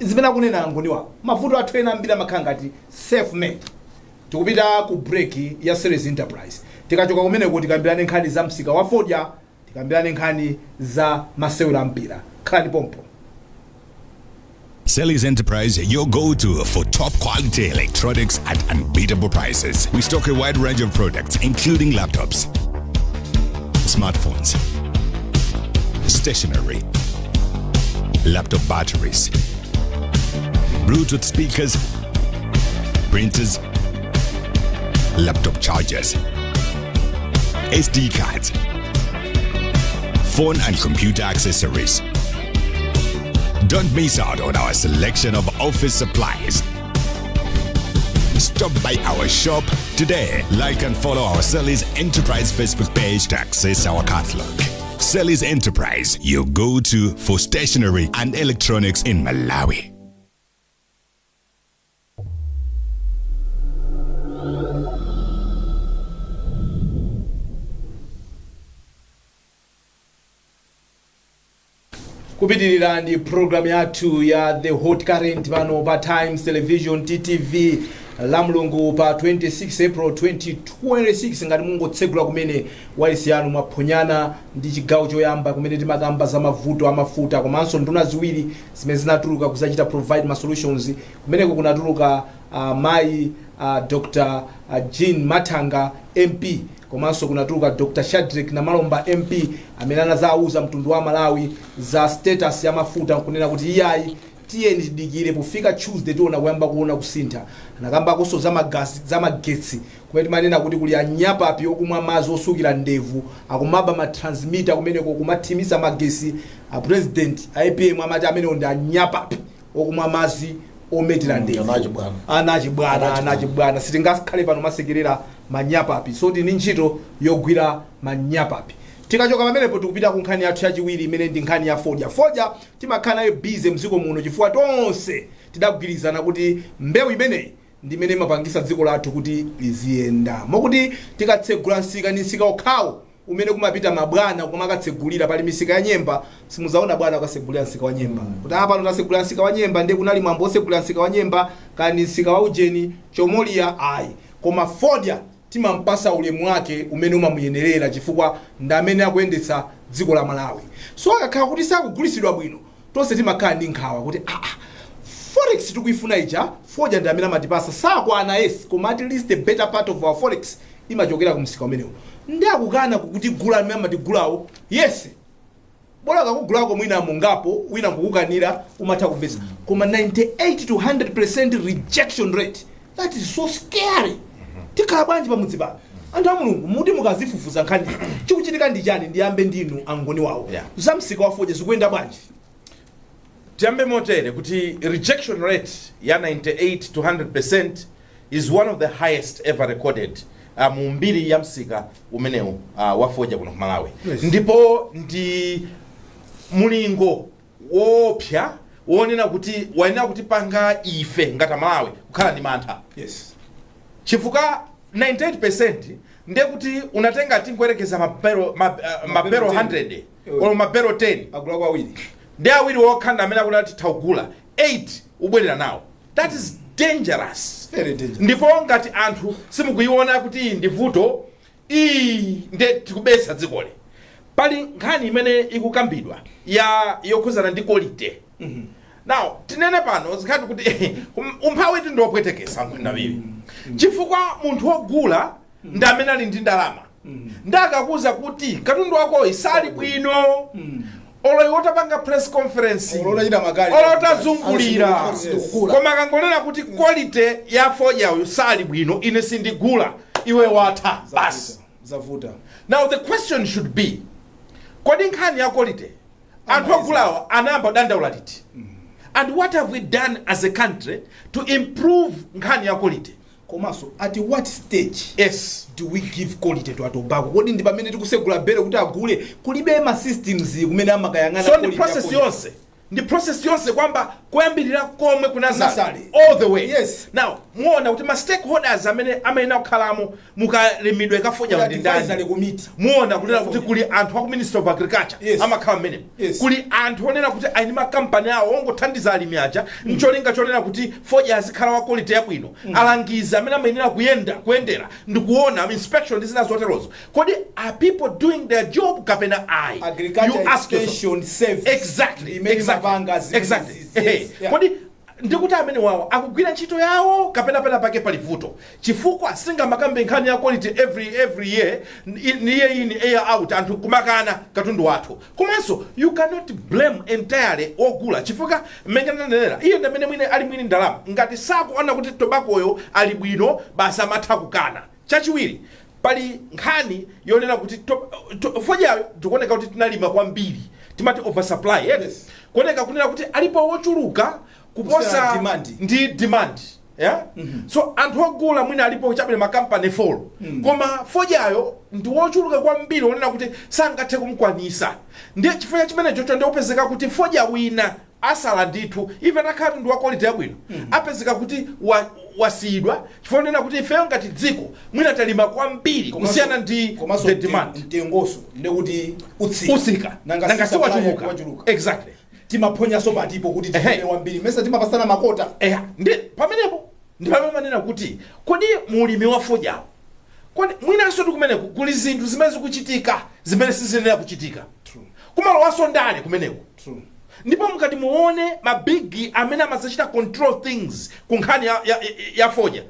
Zimene akunena ngoniwa, mavuto athu ena ambiri amakhala ngati self made. Tikupita ku break ya Selly's Enterprise. Tikachoka kumeneko tikambirane nkhani za msika wa fodya, tikambirane nkhani za masewero a mpira. Khalani pompo. Selly's Enterprise, your go-to for top quality electronics at unbeatable prices. We stock a wide range of products, including laptops, smartphones, stationery, laptop batteries, Bluetooth speakers, printers, laptop chargers, SD cards, phone and computer accessories. Don't miss out on our selection of office supplies. Stop by our shop today. Like and follow our Selly's Enterprise Facebook page to access our catalog. Selly's Enterprise, your go-to for stationery and electronics in Malawi. Kupitirira ndi program yathu ya The Hot Current pano pa Times Television, TTV, la Mulungu pa 26 April 2026. Ngati mungotsegula kumene wailesi yanu, mwaphonyana ndi chigawo choyamba kumene timakamba za mavuto amafuta komanso nduna ziwiri zimene zinatuluka kuzachita provide ma solutions. Kumeneko kunatuluka mayi Dr Jean Mathanga MP, komanso kunatuluka Dr Shadrick Namalomba MP, amene anazauza mtundu wa Malawi za status ya mafuta nkunena kuti iyayi, tiyeni tidikire pofika Tuesday, tiona kuyamba kuona kusintha. Anakambakonso za magasi, za magetsi, kumene timanena kuti kuli anyapapi okumwa madzi osukira ndevu akumaba ma transmitter kumeneko, kumathimisa magesi. A president a APM amati amenewo ndi anyapapi okumwa madzi ometera ndevu. Anachibwana. Anachibwana, anachibwana. Sitingakhale pano masekerera manyapapi, so tini ntchito yogwira manyapapi. Tikachoka pamenepo tikupita ku nkhani yathu yachiwiri imene ndi nkhani ya fodya. Fodya timakhala nayo busy mdziko muno chifukwa tonse tidagwirizana kuti mbewu imeneyi ndi imene imapangisa dziko lathu kuti liziyenda, mokuti tikatsegula msika, ni msika okhawo umene kumapita mabwana kumakatsegulira. Pali misika ya nyemba, simuzaona bwana akasegulira msika wa nyemba kuti apa pano tasegulira msika wa nyemba, ndiye kunali mwambo osegulira msika wa nyemba kani msika wa ujeni chomoliya, ayi. Koma fodya timampasa ulemu wake umene umamuyenerera chifukwa ndi amene akuyendetsa dziko la Malawi. So akakhala kuti sakugulisidwa bwino, tonse timakhala ndi nkhawa kuti aa, forex tikuifuna ija, fodya ndi amene amatipasa. Sakwana, yes, koma at least the better part of our forex imachokera ku msika umenewo. Ndi akukana kukutigula amene amatigulawo. Yes, bola kakugulako mwina mungapo, wina nkukukanira, umatha kumvetsa, koma 98 to 100% rejection rate, that is so scary. Tikhala bwanji pamudzi pano? Anthu a Mulungu, muti mukazifufuza nkhani, chikuchitika ndi chani? Ndiyambe ndinu, angoni wawo. Za msika wa fodya zikuyenda bwanji? Tiyambe motere kuti rejection rate ya 98 to 100% is one of the highest ever recorded mu mbiri ya msika umenewu wa fodya kuno ku Malawi. Ndipo ndi mulingo woopsa wonena kuti wayenera kutipanga ife ngati Amalawi kukhala ndi mantha, chifukwa 98% ndiye kuti unatenga, tingoyerekeza, mabero mabero 10. 100 olo mabero 10, agula kwawiri. Ndi awiri okha amene akuti titha kugula, 8 ubwerera nawo. That is dangerous. Very dangerous. Ndipo ngati anthu simukuiona kuti iyi ndi vuto, iyi nde tikubesa dzikoli. Pali nkhani imene ikukambidwa ya yokhuzana ndi quality. Now tinene pano zikhati kuti umphawi ti ndiwopwetekesa nkhwendawiri, chifukwa munthu wogula ndi amene ali ndi ndalama, ndi akakuza kuti katundu wakoyi sali bwino, olo iwe utapanga press conference, olo utachita makali, olo utazungulira, Sindikugula. koma akangonena kuti quality ya fodya uyu sali bwino, ine sindigula, iwe watha basi. Zavuta. Now the question should be, kodi nkhani ya quality anthu ogulawa anayamba kudandaula liti, and what have we done as a country to improve nkhani ya quality? Komanso at what stage do we give quality to tobacco? Kodi ndi pamene tikusegula bere kuti agule? Kulibe ma systems kumene amakayang'ana So ndi quality ya process quality? yonse, ndi process yonse kwamba kuyambirira komwe kunazale Nasale. all the way. Now muona kuti ma stakeholders amene amayenera kukhalamo mukalimidwe kafodya ndi advisory ndani? Committee. Muona kunena kuti kuli anthu aku Ministry of Agriculture, amakhala mmene kuli anthu onena kuti ali ndi makampani awo ongothandiza alimi aja ncholinga chonena kuti fodya azikhala wa quality yabwino, alangizi amene amayenera kuyenda kuyendera ndikuona inspection ndi zina zoterozo. Kodi are people doing their job kapena ayi? Agriculture You ask yourself. Extension Service imene imapanga zimene zizi. Yes. Kodi ndikuti amene wawo akugwira ntchito yawo kapena pena pake pali vuto? Chifukwa singamakambe nkhani ya quality every year, year in, year out, anthu kumakana katundu wathu. Komanso you cannot blame entirely ogula, chifukwa mmene ndanenera, iye ndi amene mwine ali mwini ndalama. Ngati sakuona kuti tobakoyo ali bwino, basi amatha kukana. Chachiwiri, pali nkhani yonena kuti fodyayo tikuoneka kuti tinalima kwambiri, timati oversupply, yes? Kuoneka kunena kuti alipo wochuluka kuposa kusiyana demand. Ndi demand, yeah? So anthu ogula mwina alipo chabwino makampani 4, koma fodyayo ndi wochuluka kwambiri wonena kuti sangathe kumkwanisa. Ndiye chifukwa chimene chocho ndiopezeka kuti fodya wina asala ndithu, even akhala ndi wa quality yabwino, apezeka kuti wasiyidwa chifukwa nena kuti ifeyo ngati dziko mwina talima kwambiri kusiyana ndi komanso the demand. Mtengoso ndekuti utsika. Utsika. Nanga nanga si supply siwachuluka. wachuluka. Timaphonyaso patipo kuti tilime wambiri, mesa timapasana ma quota? Eya, ndi pamenepo ndi pamene manena kuti kodi mulimi wa fodyawo, kodi mwinanso ndi kumeneku kuli zinthu zimene zikuchitika zimene siziyenera kuchitika? Kumalowanso ndale kumeneko. Ndipo mukati muone ma big amene amazachita control things ku nkhani ya fodya,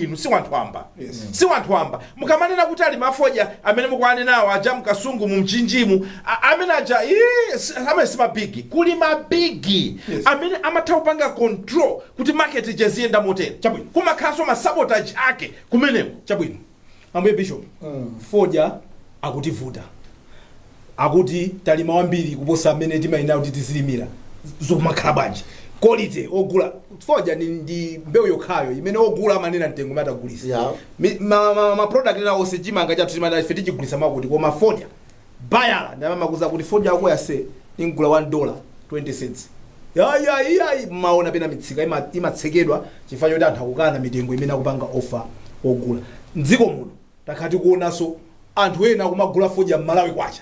inu si wanthu wamba. Si wanthu wamba. Mukamanena kuti ali mafodya amene mukuanenawo aja mkasungu mu Mchinjimu, amene aja ii, amene si ma big. Kuli ma big amene amatha kupanga control kuti market ije ziyenda motere. Kumakhalanso ma sabotage ake kumeneko. Chabwino. Ambuye Bishop, fodya akutivuta, akuti talima wambiri kuposa amene timayenera kuti tizilimira. Zikumakhala bwanji? Quality, ogula fodya ndi mbewu yokhayo imene ogula amanena mtengo umene atagulisa. Ma product ena onse, chimanga chathu timene ife tichigulisa makuti, koma fodya bayala ndamamakuza kuti fodya ako yase ingula $1 20. Yayi, maona pena mitsika imatsekedwa chifukwa choti anthu akukana mitengo imene akupanga offer ogula. Mdziko muno takhala tikuonanso anthu ena akumagula fodya m'Malawi kwacha,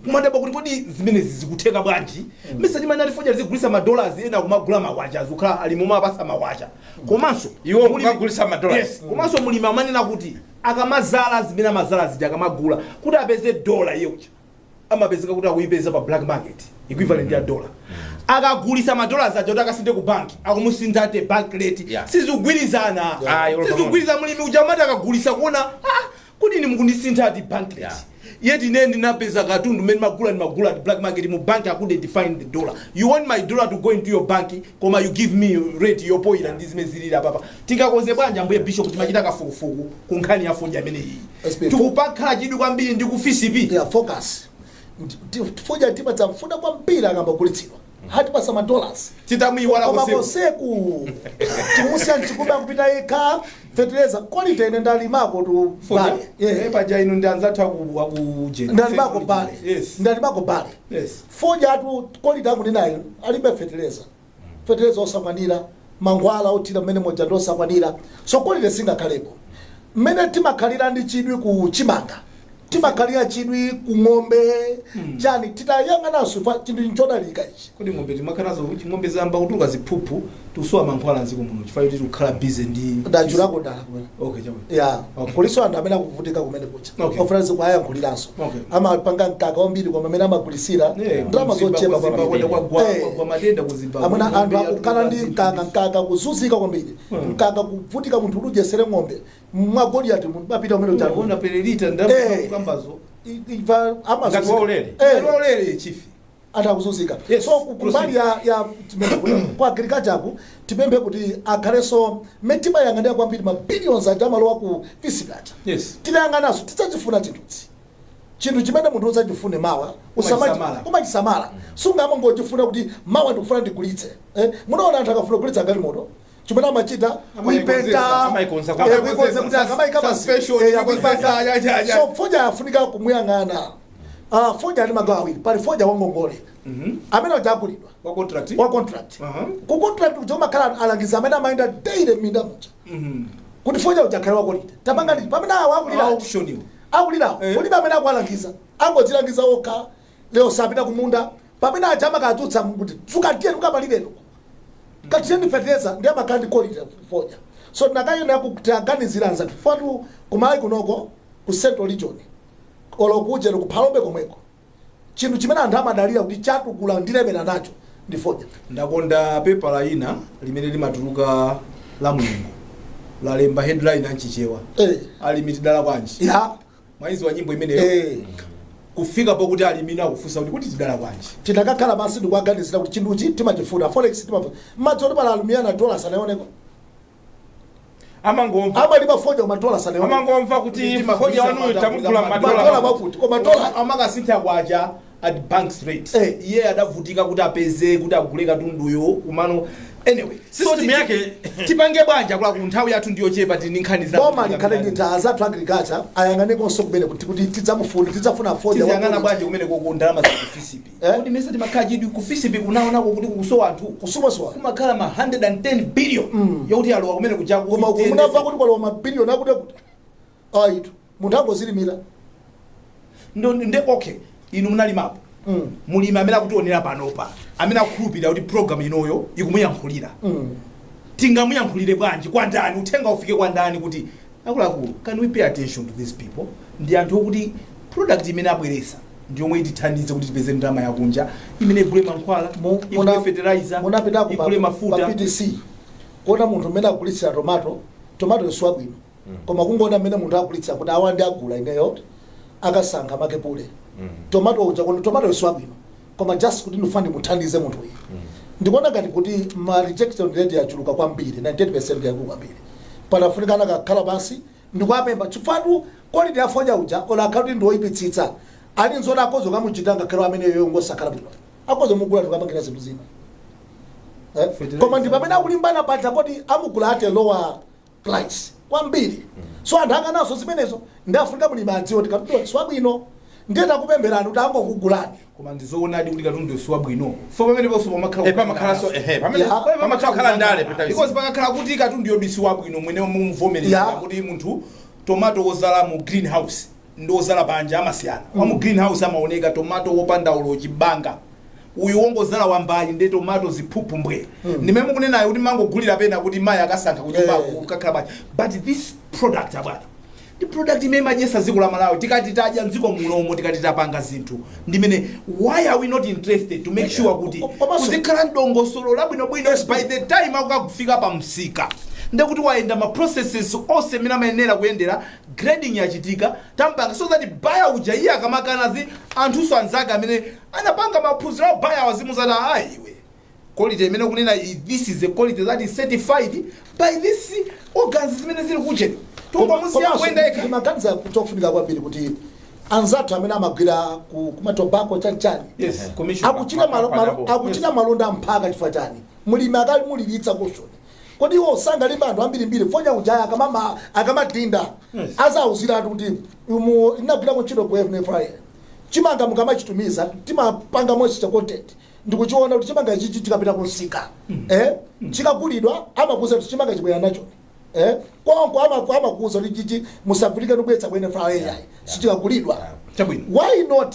kumadabwa kuti kodi zimenezi zikutheka bwanji? Mesa timanati fodya zigulisa ma dollars, ena akumagula makwacha, azikhala ali momwe apasa makwacha. Komanso iwo kumagulisa ma dollars. Yes. Komanso mulimi amanena kuti akamazala zimene amazala zija, akamagula kuti apeze dola, iye uja amapezeka kuti akuyipeza pa black market equivalent ya dola. Akagulisa ma dollars aja kuti akasinde ku banki, akumusintha ate bank rate. Sizikugwirizana. Yolo. Sizikugwirizana. Mulimi uja amati akagulisa kuona, ah, Kuti ine mukundisintha ati bank rate, yet ine ndinapeza katundu mmene magula, ndimagula at black market. Mu bank I couldn't find the dollar. You want my dollar to go into your bank, koma you give me rate yopoyira ndi zimene zilili apapa. Tingakonze bwanji, ambuye bishop? Timachita kafukufuku ku nkhani ya fodya imene iyi. SP. Tikupakhala chidwi kwambiri ndi ku FISP. Yeah, focus. Fodya timadzamfuna kwambiri akambagulitsidwa, hatipasa ma dollars. Titamuyiwala koma koseku. Koseku timusiya mchikuba kupita yekha. Fertilizer quality, ine ndalimako tu barley. Yeah. Paja inu ndi anzathu aku Ndalimako barley. Ndalimako barley. Fodya atu quality akunenayo alibe fertilizer, fertilizer osakwanira, mankhwala othira mmene moja ndi osakwanira, so quality singakhalepo. Mmene timakhalira ndi chidwi ku chimanga, timakhalira chidwi ku ng'ombe, chani, titayang'ananso fa chinthu nchodalika ichi. Kodi ng'ombe timakhalazo kuti ng'ombe zamba kutuluka ziphuphu, tusowa mankhwala mdziko muno chifukwa choti tikukhala busy ndi Ndachulako dala kumene. Okay, chabwino. Ya. Kuliso anthu amene akuvutika kumene kucha. Ofuna zikuayankhuliranso. Amapanga mkaka wambiri koma amene amagulisira ndalama zochepa kwambiri. Kwa matenda ku Zimbabwe. Amuna anthu Ng'ombe akukhala ndi yatuluka mkaka, mkaka kuzunzika kwambiri, mkaka kuvutika, munthu kuti udyesere ng'ombe mwa Goliati mapita umene Unaona uchaona per lita ndalama kukambazo. Ngati waulere. Lolere chifi. Anthu akuzunzika. Yes, So kumbali ya ku agriculture ku, tipemphe kuti akhalenso mmene timayang'anira kwambiri ma billions aja amalowa ku FISP aja. Tinayang'ananso tidzachifuna chinthuchi, chinthu chimene munthu udzachifune mawa Umachisamala. Umachisamala, sungamangochifuna kuti mawa ndikufuna ndigulitse, eh? Munaona anthu akafuna kugulitsa galimoto, chimene amachita kuipenta, Amaikonza. Kuikonza kuti akamayika Suspension, kuipanga. ya. So fodya afunika kumuyang'ana. Ah, fodya ali magawo awiri. Pali fodya wangongole amene aja agulidwa Wa contract. Wa contract. Ku contract kuja umakhala alangiza amene amayenda daily m'minda muja kuti fodya uja akhale wa quality, tapanga ndi pamene awo akulira Auction iwo. Akulirawo kulibe amene akuwalangiza, angodzilangiza okha. Lero sapita kumunda, pamene aja amakadzutsa kuti dzuka, tiye mukapalireno, katiyeni fertilizer, ndi amakhala ndi quality fodya. So tinakayenda kuti aganizira anzathu fatu kumalawi kunoko, ku Central Region olo kujero kuphalombe komweko, chinthu chimene anthu amadalira kuti chatukula ndilemera nacho ndi fodya. Ndakonda pepala ina limene limatuluka la Mulungu, lalemba headline anchichewa, "Alimi tidala bwanji?" Mwaizi wa nyimbo imeneyo? Kufika pokuti alimi akufunsa kuti tidala bwanji? Tinakakhala pansi ndikuaganizira kuti chinthuchi timachifuna, forex timafuna. Madzi oti pala alumiyana dollars anaoneko. Amangomva Amalima fodya koma dollars anaoneko. Amangomva kuti fodya wanuyu tamugula madola madola makuti koma dola Amakasintha kwacha at banks rate. Iye adavutika kuti apeze kuti agule katunduyo kumano. Anyway, System yake tipange bwanji akuluakulu? Nthawi yathu ndiyochepa, tili ndi nkhani za Boma likhale ndi nthawi zathu, agriculture ayang'anekonso kumene kuti tidzamufuna, tidzafuna fodya Tiziyang'ana wa bwanji kumene koko ndalama za ku FISP? Kodi mese timakhala chidwi ku FISP, kunaonako kuti kukusowa anthu? Kusowasowa. Kumakhala ma 110 billion yokuti alowa kumene kuja. Koma munamva kuti kwalowa mabiliyoni akuti kuti ayitu munthu angozilimira? Ndo nde okay, inu munalimapo. Mulimi amene akutionera panopa, amene akukhulupirira kuti program inoyo ikumuyankhulira, tingamuyankhulire bwanji? Kwa ndani uthenga ufike kwa ndani kuti akuluakulu, can we pay attention to these people? Ndi anthu okuti product imene abweresa ndi yomwe itithandize kuti tipeze ndalama yakunja imene igule mankhwala, igule fertilizer, munapitako igule pa mafuta. PTC kuona munthu mmene agulitsira tomato. Tomato isiwa bwino, koma kungoona mmene munthu agulitsira kuti awa ndi agula ineyo, akasankha makepule tomato uja kuti tomato isiwa bwino, koma just kuti ndifuna ndimuthandize munthu uyu. Ndikuona ngati kuti ma rejection rate yachuluka kwambiri, 98% yakulu kwambiri. Panafunikana kakhala pansi ndikuapemba, chifukwa quality ya fodya uja ola akhala kuti ndiwoyipitsitsa, ali nzoti akozo kamuchita ngakhale ameneyo ngosakhala bwino, akozo mugula tikapangira zinthu zina. Eh? Koma ndi pamene akulimbana paja kodi amugula at a lower price kwambiri. So anthu akanaso zimenezo, ndi afunika mulimi adziwe kuti katundu siwabwino, ndiye takupempherani kuti angokugulani. Koma ndizoonadi kuti katundu siwabwino fo pamene ponso pamakhala Pamakhalanso ehe pamene pamakhala ndale peta. Because pakakhala kuti katundu yodi siwabwino, mwene mumuvomereza kuti munthu tomato wozala mu greenhouse ndi wozala panja amasiyana. Wa mu greenhouse amaoneka tomato wopanda ulo chibanga, uyu wongozala wambayi ndi tomato ziphuphu mbwe. Ndimene mukunenayo kuti mangogulira pena kuti mayi akasankha kunyumbako kukakhala bwanji. But this product, abwana, ndi product imene imadyesa dziko la Malawi. Tikati tadya mdziko munomo, tikati tapanga zinthu, ndimene why are we not interested to make sure kuti kuzikhala ndongosolo labwinobwino? By the time akukafika pa msika, ndekuti wayenda ma processes onse amene amayenera kuyendera. Grading yachitika, tampanga so that buyer uja iye akamakana zi anthunso anzake amene anapanga maphunziro awo, buyer wazimuzati, "Ayi iwe, quality imene kunena this is a quality that is certified by this organs zimene zili kucheni." Tungomusiya kuyenda yekha. Ndimaganiza chofunika kwambiri kuti anzathu amene amagwira kumatobacco chanichani Yes, commission. akuchita akuchita malonda amphaka. Chifukwa chani? Mulimi akalimulilitsa kushoni, kodi iwo sangalimba anthu ambirimbiri? Fodya ujaya akamadinda azauzira anthu kuti umu inagwirako ntchito ku NFRA. Chimanga mukamachitumiza, timapanga moisture content ndikuchiona kuti chimanga ichichi chikapita kunsika, chikagulidwa, amakuza kuti chimanga chibwera nacho, konko amakuza kuti chichi musavutike ndikubweretsa ku NFRA, yayi, sichikagulidwa. Chabwino. Why not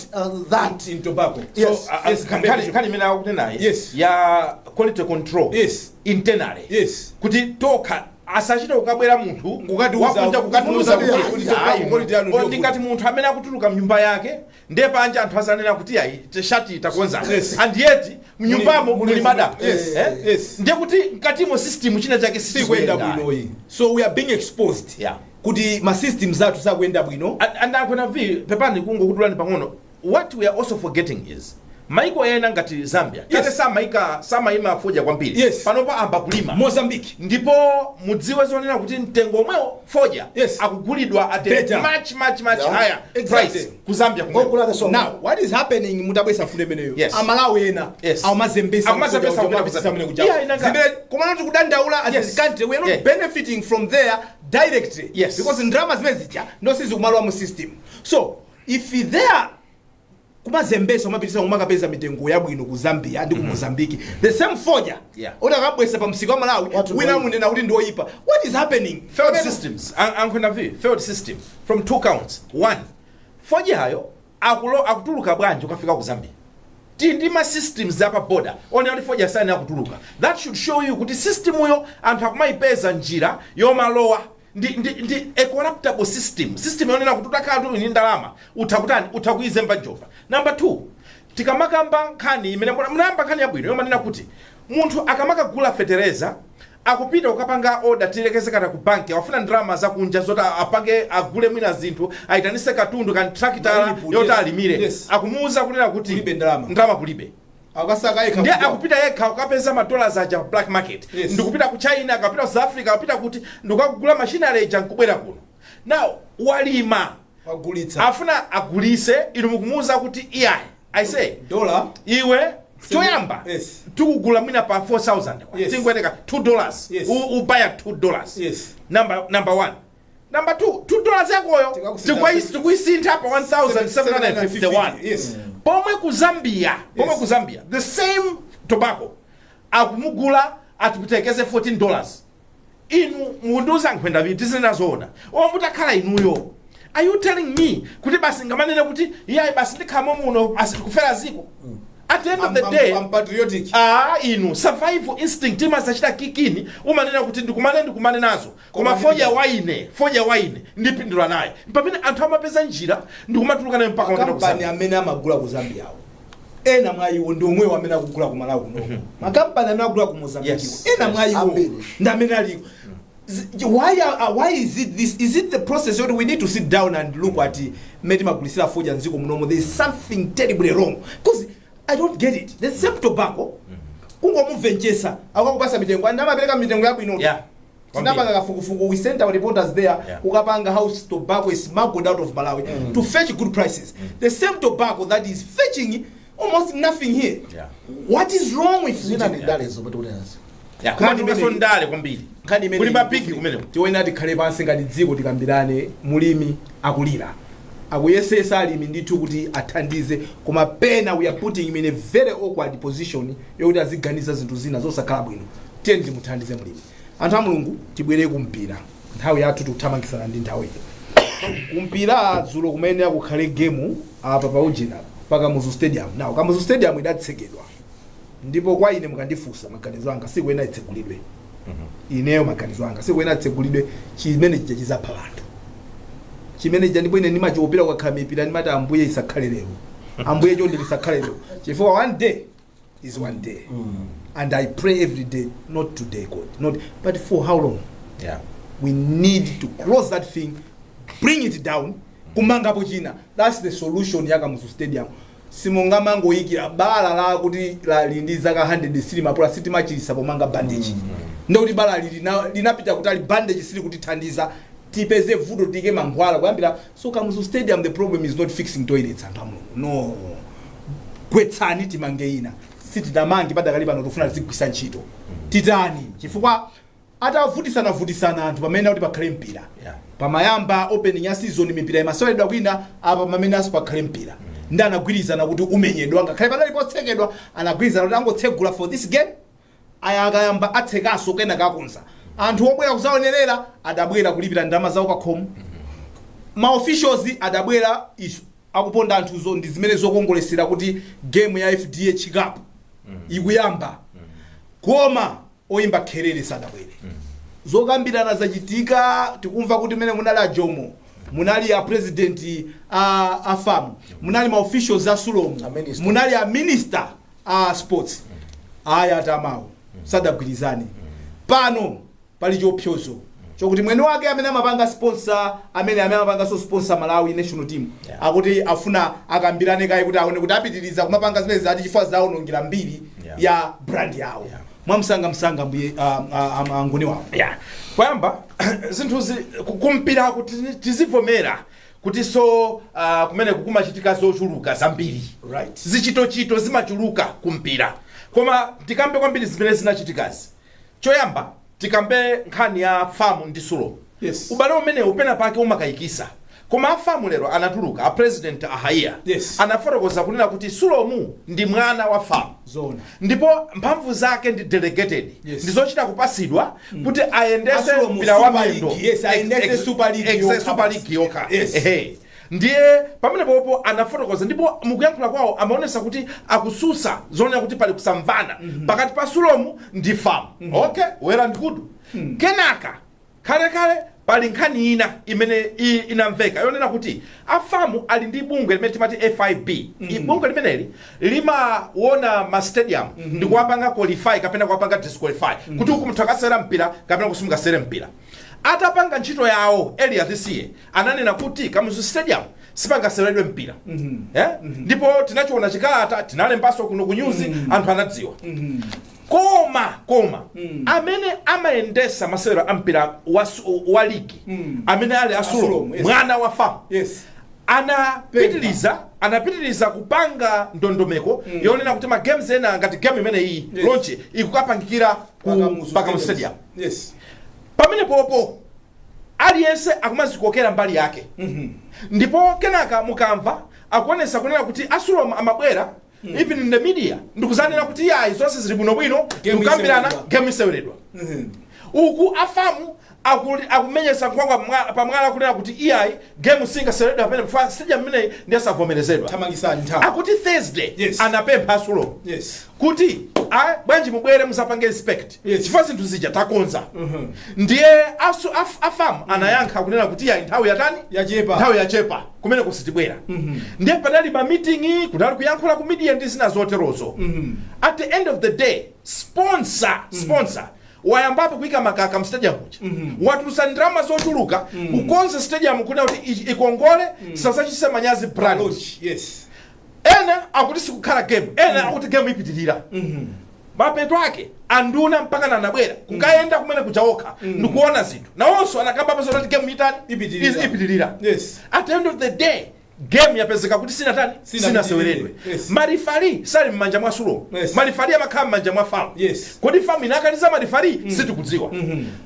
that? In tobacco. Yes. So, nkhani imene akunenayi ya quality control internally, kuti tokha, asachite kukabwera munthu wakunja kukatiuza kuti kuti quality yanu ndiyo. Ndingati munthu amene akutuluka mnyumba yake, ndiye panja anthu asanena kuti ayi, shati takonza, and yet mnyumbamo muli mada. Eh? Ndiye kuti mkatimo system china chake sikuyenda sikuyenda bwinoyi, so we are being exposed kuti ma systems athu sakuyenda bwino. And akwena vi, pepani kungokutulani pang'ono, what we are also forgetting is maiko ena ngati Zambia kale samaika, samaima fodya kwambiri. Panopa amba kulima. Mozambique. Ndipo mudziwe zonena kuti mtengo omwewo fodya akugulidwa at a Better. much, much, much higher price ku Zambia kumweko. Okulaka so. Now what is happening, mutabwesa fundo imeneyo, Amalawi ena amazembesa. Akumazembesa kupita ku Zambia. Yeah, inanga. Komano tikudandaula as a country, we are not benefiting from there directly because ndalama zimene zija ndosizikumalowa mu system. So if there kumazembesa, umapitisa, umakapeza mitengo yabwino ku Zambia ndi ku Mozambique, the same fodya utakabwesa pa msika wa Malawi, Watu wina ndoyipa. munena kuti ndioyipa. What is happening? Failed systems. Ankhwena vi, failed system from two counts. One, fodyayo akutuluka bwanji ukafika ku Zambia? Tili ndi ma systems apa border one kuti fodya sani akutuluka. That should show you kuti system uyo anthu akumayipeza njira yomalowa. Ndi a corruptible system, system yonena kuti utakhala tu ndi ndalama utha kutani, utha kuizemba jova. Number two, tikamakamba nkhani imene munayamba, nkhani yabwino yomanena kuti munthu akamakagula fetereza, akupita kukapanga order, tilekeze kata ku banki, awafuna ndalama zakunja zoti apange, agule mwina zinthu, ayitanise katundu kan tractor Input, yoti yes. alimire, akumuwuza kunena kuti Kulibe ndalama. Ndalama kulibe. Akasaka yekha. Ndiye akupita yekha ukapeza madollars aja pa black market. Ndikupita ku China, akapita ku South Africa, akapita kuti, ndikukagula machinery ija nkubwera kuno. Now walima, wagulitsa, afuna agulise, inu mukumuwuza kuti iyayi, I say dollar. Iwe choyamba tikugula mwina pa 4000, tingweteka $2, ubaya $2. Number one. Number two, $2 yakoyo tikuisintha pa 1751. Pomwe ku Zambia, pomwe ku Zambia the same tobacco akumugula atikutekeze $14. Inu mundiuza, nkhwenda viti tizinazoona omwe mutakhala inuyo, are you telling me kuti basi ngamanene kuti iyayi, basi ndikhalamo muno, basi tikufera ziko? At the end of the day, I'm patriotic. Ah, inu, survival instinct imazachita kick in, umanena kuti ndikumane, ndikumane nazo, koma fodya waine, fodya waine ndipindula naye. Pamene anthu amapeza njira ndikumatuluka naye mpaka mapita ku Makampani Zambia. amene amagula ku Zambia awo, ena mwa iwo ndi omwewo amene akugula ku Malawi kunoko. Makampani amene akugula ku Mozambique, ena mwa iwo Ambiri. ndi amene aliko. Why is it this? Is it the process yoti we need to sit down and look at mmene timagulisira fodya mdziko munomo? There is something terribly wrong because I don't get it. The same tobacco, kungomuvenchesa, akakupasa mitengo, and amapereka mitengo yabwino. Tinapanga kafukufuku, we sent our reporters there ukapanga how tobacco is smuggled out of Malawi to fetch good prices, the same tobacco that is fetching almost nothing here. What is wrong with Zina ndi ndalezo patikunenazi. Yeah, kumatulukanso ndale kwambiri. Nkhani imene Kuli mapiki kumeneko. Tiwena tikhale pansi ngati dziko, tikambirane. Mulimi akulira, akuyesesa alimi ndithu kuti athandize, koma pena we are putting him in a very awkward position yokuti aziganiza zinthu zina zosakhala bwino. Tiye timuthandize mulimi. Anthu a Mulungu, tibwere kumpira, nthawi yathu tikuthamangisana ndi nthawi iyo. Kumpira dzulo kumene akukhale game apa pa ujena pa Kamuzu Stadium. Now Kamuzu Stadium idatsekedwa, ndipo kwa ine mukandifunsa maganizo anga, sikuena itsegulidwe. Ineyo maganizo anga, sikuena itsegulidwe. Chimene chija chizapha anthu, chimene chija. Ndipo ine ndimachiopera kukakhala mipira, ndimati, "Ambuye, isakhale lero. Ambuye, chonde lisakhale lero," chifukwa one day is one day and I pray every day, "Not today, God, not." But for how long? We need to close that thing. Bring it down, kumangapo china. That's the solution ya Kamuzu Stadium. Simungamangoyikira bala la kuti lali ndi zaka 100 silimapola, sitimachilisa pomanga bandage. Ndikuti bala linapita kutali, bandage sili kutithandiza. Tipeze vuto, tike mankhwala kuyambira. So Kamuzu Stadium, the problem is not fixing toilets, anthu a Mulungu, no. Gwetsani, timange ina. Sitinamange padakali pano, tifuna tizigwisa ntchito. Titani? Chifukwa atavutisana-vutisana anthu pamene kuti pakhale mpira, pamayamba opening ya season, mipira imaseweredwa kwina, apa pamene aso pakhale mpira, ndi anagwirizana kuti umenyedwa ngakhale padali potsekedwa. Anagwirizana kuti angotsegula for this game, aya akayamba atsekaso, kena kakonza. Anthu obwera kuzaonerera adabwera kulipira ndalama zawo pakhomo, ma officials adabwera iso akuponda anthuzo ndi zimene zokongolesera kuti game ya FDH Cup ikuyamba, koma oyimba kherere sadabwere. Zokambirana zachitika, tikumva kuti mene munali a Jomo, munali a president a FAM, munali ma officials a SULOM, A minister. Munali a minister a sports, aya atamawo sadagwirizane. Pano pali chiopsezo chokuti mwene wake amene amapanga sponsor, amene amapanganso sponsor Malawi national team, akuti afuna akambirane kaye kuti aone kuti apitiriza kumapanga zimene zati, chifukwa zawonongera mbiri ya brand yawo. Mwamsangamsanga, mbuye angoni wawo. Yeah, poyamba zinthuzi kumpirako tizivomera kuti so kumene kumachitika zochuluka zambiri, zichitochito zimachuluka kumpira. Koma tikambe kwambiri zimene zinachitikazi. Choyamba tikambe nkhani ya FAM ndi SULOM. Ubale umene upena pake umakayikisa, koma a FAM lero anatuluka, a president ahaiya, anafotokoza kunena kuti SULOM ndi mwana wa FAM ndipo mphamvu zake ndi delegated, ndi zochita kupasidwa kuti ayendese A SULOM mpira wa Super miyendo. League, yes, ayendese Super League yokha. Super League yokha. Ehe. Ndiye pamene popo anafotokoza, ndipo mukuyankhula kwawo amaonesa kuti akususa zoonera kuti pali kusamvana pakati pa SULOM ndi FAM. Okay, well and good. Kenaka kalekale pali nkhani ina imene inamveka yonena kuti a FAM ali ndi bungwe limene timati FIB. Bungwe limeneli limaona ma stadium ndi kuwapanga qualify kapena kuwapanga disqualify, kuti uku munthu akasewera mpira kapena kusimukasewere mpira. Atapanga ntchito yawo earlier this year, ananena kuti Kamuzu Stadium sipangaseweredwe mpira, eh? Ndipo tinachiona chikalata, tinalembanso kuno ku news, anthu anadziwa. Koma amene amayendesa masewero a mpira wa ligi, amene ali a SULOM, A SULOM, yes. mwana wa FAM, anapitiliza kupanga ndondomeko yonena kuti ma games ena ngati game imene iyi, launch ikukapangikira ku Pakamuzu Pakamuzu Stadium. Pamene popo aliyense akumazikokera mbali yake, ndipo kenaka mukamva akuonesa kunena kuti a SULOM amabwera even in the media ndikuzanena kuti yayi, zonse zili bwinobwino, Game tikukambirana, iseweredwa. Game iseweredwa. Uku a FAM akumenyesa nkhwangwa pamwala kunena kuti iyayi, game singaseweredwa pamene fa stadium imeneyi ndiyasavomerezedwa. Thamangisani nthawi. Akuti Thursday anapempha a SULOM kuti a bwanji mubwere musapange inspect, chifukwa zinthu zija takonza. Ndiye a FAM anayankha kunena kuti iyayi, nthawi yatani? Yachepa. Nthawi yachepa, kumene kusitibwera. Ndiye panali ma meeting, kunali kuyankhula ku media ndi zina zoterozo. At the end of the day, sponsor wayambapo kuyika makaka mu stadium muja, watulusa ndalama zochuluka kukonza stadium kuna kuti ikongole, sasachise manyazi brand. Launch, yes. Ena akuti sikukhala game, ena akuti game ipitirira. Mapeto ake anduna mpaka nanabwera kukayenda kumene kujaokha ndikuona zinthu, nawonso anakambapo zoti game itani? Ipitirira. Ipitirira. At the end of the day, game yapezeka kuti sinatani? Sinaseweredwe. Ma referee sali m'manja mwa SULOM. Ma referee amakhala m'manja mwa FAM. Kodi FAM inakaniza ma referee? Sitikudziwa.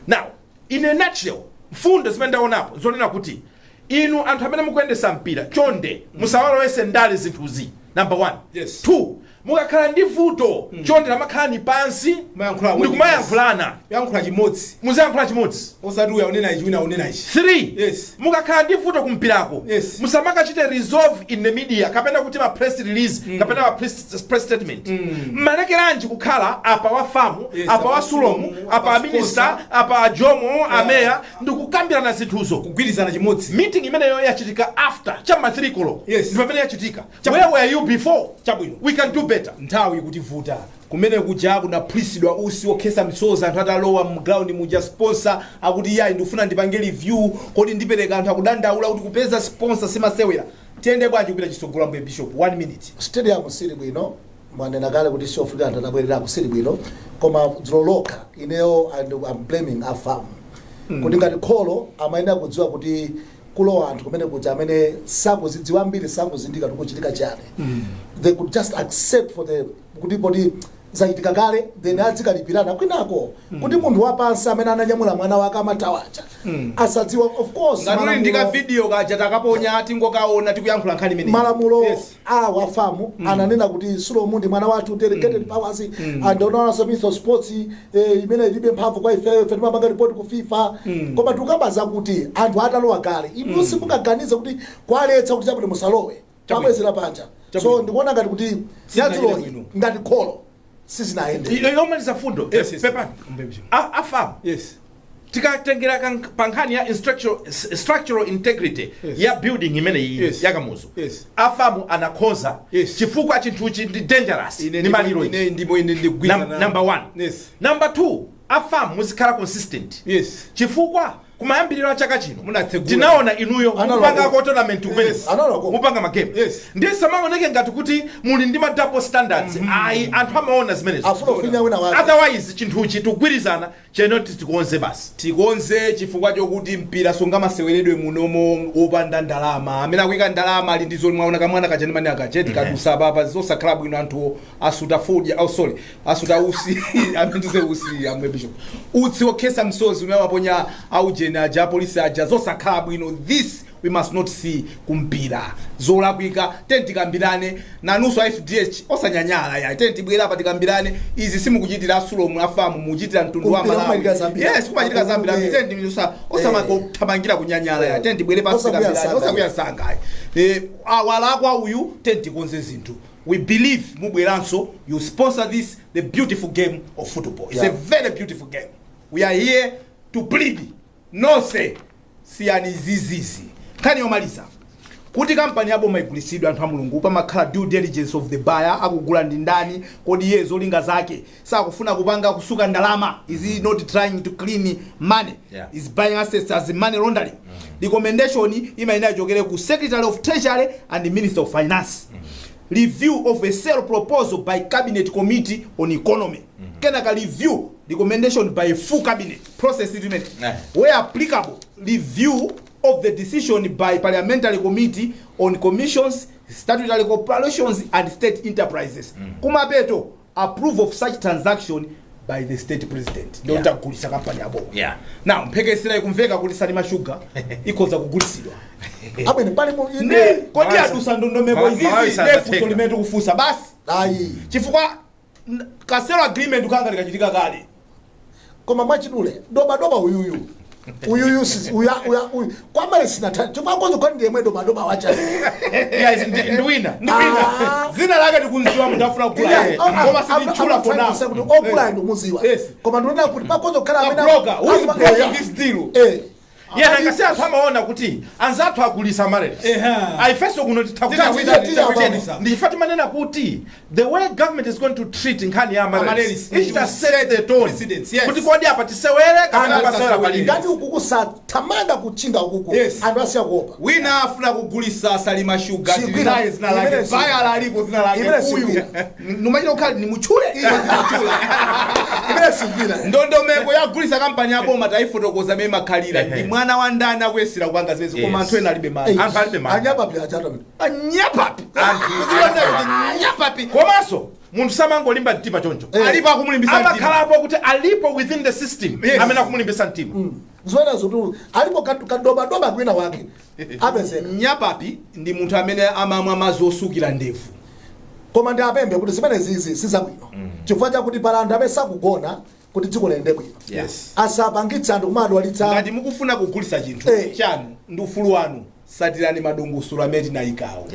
Now, in a nutshell, mfundo zimene ndaonapo zonena kuti inu anthu amene mukuyendesa mpira, chonde musawalowese ndale zinthuzi, number one. Two, mukakhala ndi vuto, chonde tamakhalani pansi Mayankhula ndikumayankhulana. Yankhula chimodzi. Muziyankhula chimodzi. Osati uya unena ichi, wina unena ichi. 3, mukakhala ndi vuto kumpirako, musamakachite resolve in the media kapena kuti ma press release kapena ma press statement. Mmalekeranji kukhala apa wa FAM, apa wa SULOM, SULOM, apa apa a minister, apa a Jomo, ameya, ndikukambirana zinthuzo? Kugwirizana chimodzi. Meeting imeneyo yachitika after chamma 3 koloko. Ndi pamene yachitika. Chabwino. Where were you before? Chabwino. We can do better. better. Nthawi ikutivuta. Kumene kuja kunaphulitsidwa usi wokhesa misozi anthu atalowa mground muja. Sponsor akuti, "Iyayi, ndikufuna ndipange review, kodi ndipereka?" Anthu akudandaula kuti kupeza sponsor simasewera. Tiyende bwanji kupita chisogolo, ambuye Bishop? One minute. Stadium sili bwino, mwanena kale kuti siofika anthu atabwererako, sili bwino. Koma dzulo lokha ineyo and I'm blaming a FAM kuti ngati kholo amayenera kudziwa kuti kulowa anthu kumene kuja amene sakuzidziwa ambiri, sakuzindika tikuchitika chani. They could just accept for the kuti poti zachitika kale, then azikalipirana kwinako, kuti munthu wapansi amene ananyamula mwana wake amatawacha asadziwa, of course. Ngati uli ndi ka video kaja takaponya, tingokaona tikuyankhula nkhani imeneyi. Malamulo a FAM ananena kuti Sulomu ndi mwana wathu, delegated powers, and onaonanso Minister of Sports imene ilibe mphamvu kwa ife, ife timapanga report ku FIFA. Koma tikukambaza kuti anthu atalowa kale, inu simungaganize kuti kwaletsa kuti chabwino musalowe, pabwezera panja. So ndikuona ngati kuti Sizinachite yadzuloyi bwino. ngati kholo sizinayende. Yomaliza fundo. Pepani. Ambuye Bishop. A FAM, tikatengera pa nkhani ya structural integrity ya building imeneyi ya Kamuzu, a FAM anakonza chifukwa chinthuchi ndi dangerous, Ine ndi maliro. Ine ndipo ine ndigwirizana. Number one. Number two, a FAM muzikhala consistent chifukwa kumayambiriro a chaka chino Munatsegula. tinaona inuyo Analoko. mupangako tournament kumene Analoko. mupanga magame, ndiye samaoneke ngati kuti muli ndi ma double standards. Ayi, anthu amaona zimenezo. Afuna kufinya wina wake. Otherwise chinthuchi tikugwirizana cheno, tikonze basi. Tikonze chifukwa chokuti mpira sungamaseweredwe munomo wopanda ndalama. Amene akuyika ndalama ali ndi zomwe. Mwaona kamwana kaja ndimani akacheti kadusa papa, zosakhala bwino. Anthu asuta fodya, oh sorry, asuta usi, amene usi, amwe Bishop, utsi wokhesa msozi umene amaponya aujeni aja, apolisi aja, zosakhala bwino. This we must not see kumpira, zolakwika. Teni tikambirane nanunso a FDH, osanyanyala ya. Teni tibwera apa tikambirane izi. Simukuchitira a Sulomu, a FAM, mukuchitira mtundu wa Kumpira Malawi. kumachitika zambiri. Yes, kumachitika zambiri. Teni osamakuthamangira kunyanyala ya. Teni tibwere pasi Osakuya tikambirane. sanga. Osakuya sanga. Awalakwa uyu, teni tikonze zinthu. We believe mubweranso, you sponsor this, the beautiful game of football. It's a very beautiful game. We are here to plead, nonse siyani zizizi. Nkhani yomaliza, kuti kampani yaboma igulitsidwe, anthu a Mulungu, pamakhala due diligence of the buyer. Akugula ndi ndani? Kodi iye zolinga zake sakufuna kupanga kusuka ndalama? Is he not trying to clean money? Is buying assets as money laundering? Recommendation imayenera ichokere ku Secretary of Treasury and the Minister of Finance. Review of a sale proposal by Cabinet Committee on Economy. Kenaka review, recommendation by full cabinet process imene, where applicable, review of the decision by Parliamentary Committee on Commissions, Statutory Corporations and State Enterprises. Kumapeto, approval of such transaction by the State President. Ndio tagulisa kampani yabo. Now mphekesera ikumveka kuti Salima Sugar ikhoza kugulisidwa. Abwene pali mu Ne kodi Malawi- adusa ndondomeko Malawi izizi? sadzatheka. Ndefunso limene tikufunsa basi, ayi, chifukwa ka sale agreement kanga likachitika kale. Koma mwachidule, dobadoba uyuyu uyuyu uya uyu kwamale sinatha chifukwa konzo kwani ndiye mwe dobadoba wacha. Yeah, ndi wina. Ah. Zina lake tikunziwa, munthu afuna kugula, koma sititchula for now. Kuti ogula ndi muziwa. Koma ndionena kuti pakonzo kukhala A amene broker who is broking this deal. Yeah, nangasi anthu amaona kuti anzathu agulisa Amaryllis, aifeso kuno Titakuita. Ndichifukwa timanena kuti the way government is going to treat nkhani ya Amaryllis, Amaryllis, it should set the tone precedence, yes. kuti kodi apa tisewere kapena Anthu pasewera asasewere. palibe. Ngati ukuku sathamanga kuchinga ukuku, anthu asiya kuopa. Wina afuna kugulisa Salima Sugar. Sigwira. Tili naye zina lake. Imene sigwira. Bayala alipo zina lake. Imene Uyu sigwira. numachita kukhala ni mutchule. Imene sigwira. Ndondomeko yagulisa kampani yaboma tayifotokoza amene makhalira. Ndi mwana wa ndani akuyesera kupanga zimezi? Koma anthu ena alibe mali. Anthu alibe mali. Anyapapi achata. Anyapapi. Anthu- Anyapapi. Komanso munthu samangolimba mtima choncho. Alipo akumulimbisa mtima. Amakhalapo kuti alipo within the system amene akumulimbisa mtima. Zimenezo tu alipo kadobadoba kwina wake apezeka. Nyapapi ndi munthu amene amamwa madzi osukira ndevu. Koma ndi apembe kuti zimene zizi sizabwino, chifukwa chakuti pala anthu amene sakugona kuti dziko liyende bwino. Asapangitse anthu kumadwalitsa. Ngati mukufuna kugulisa chinthu chanu, ndi ufulu wanu, satirani madongosolo amene tinayikawo.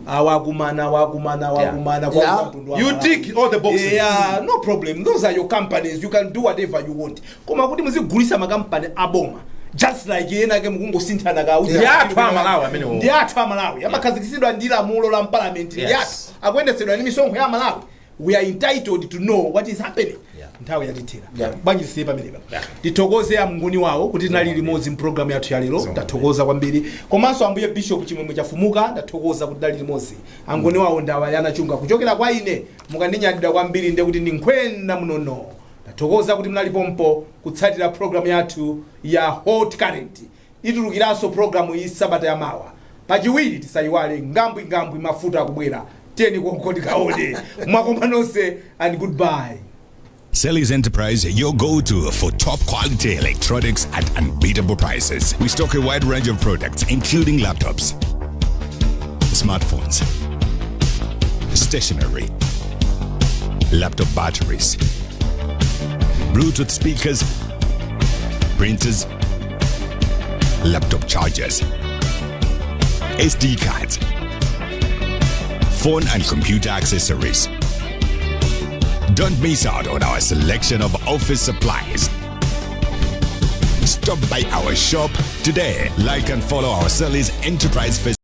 Awakumana, wakumana, wakumana kwa mtundu wa You Malawi. tick all the boxes. Yeah, no problem. Those are your companies, you can do whatever you want. Koma kuti muzigulisa makampani aboma just like ena ke mukungosinthana ka Ndi athu a Malawi amenewo. Ndi athu a Malawi, amakhazikitsidwa ndi lamulo la mpalamenti, ndi athu, akuyendetsedwa ndi misonkho ya Malawi. We are entitled to know what is happening. Nthawi yatithera. Bwanji tisiye pamenepa? Tithokoze amnguni wawo kuti tinali limodzi mpulogalamu yathu ya lero. Tathokoza kwambiri. Komanso ambuye Bishop Chimwemwe Chafumuka, ndathokoza kuti tinali limodzi. Angoni wawo ndawa yanachunga. Kuchokera kwa ine, mukandinyadira kwambiri, ndiye kuti ndi nkhwenda munono. Ndathokoza kuti munalipompo kutsatira programu yathu ya Hot Current. Itulukiranso programu iyi sabata yamawa Pachiwiri. Tisayiwale ngambwi ngambwi, mafuta akubwera. Tiyeni konko tikaone. Mwakoma nonse and goodbye. Selly's Enterprise, your go-to for top quality electronics at unbeatable prices. We stock a wide range of products, including laptops, smartphones, stationery, laptop batteries, Bluetooth speakers, printers, laptop chargers, SD cards, phone and computer accessories. Don't miss out on our selection of office supplies. Stop by our shop today. Like and follow our Selly's Enterprise Facebook.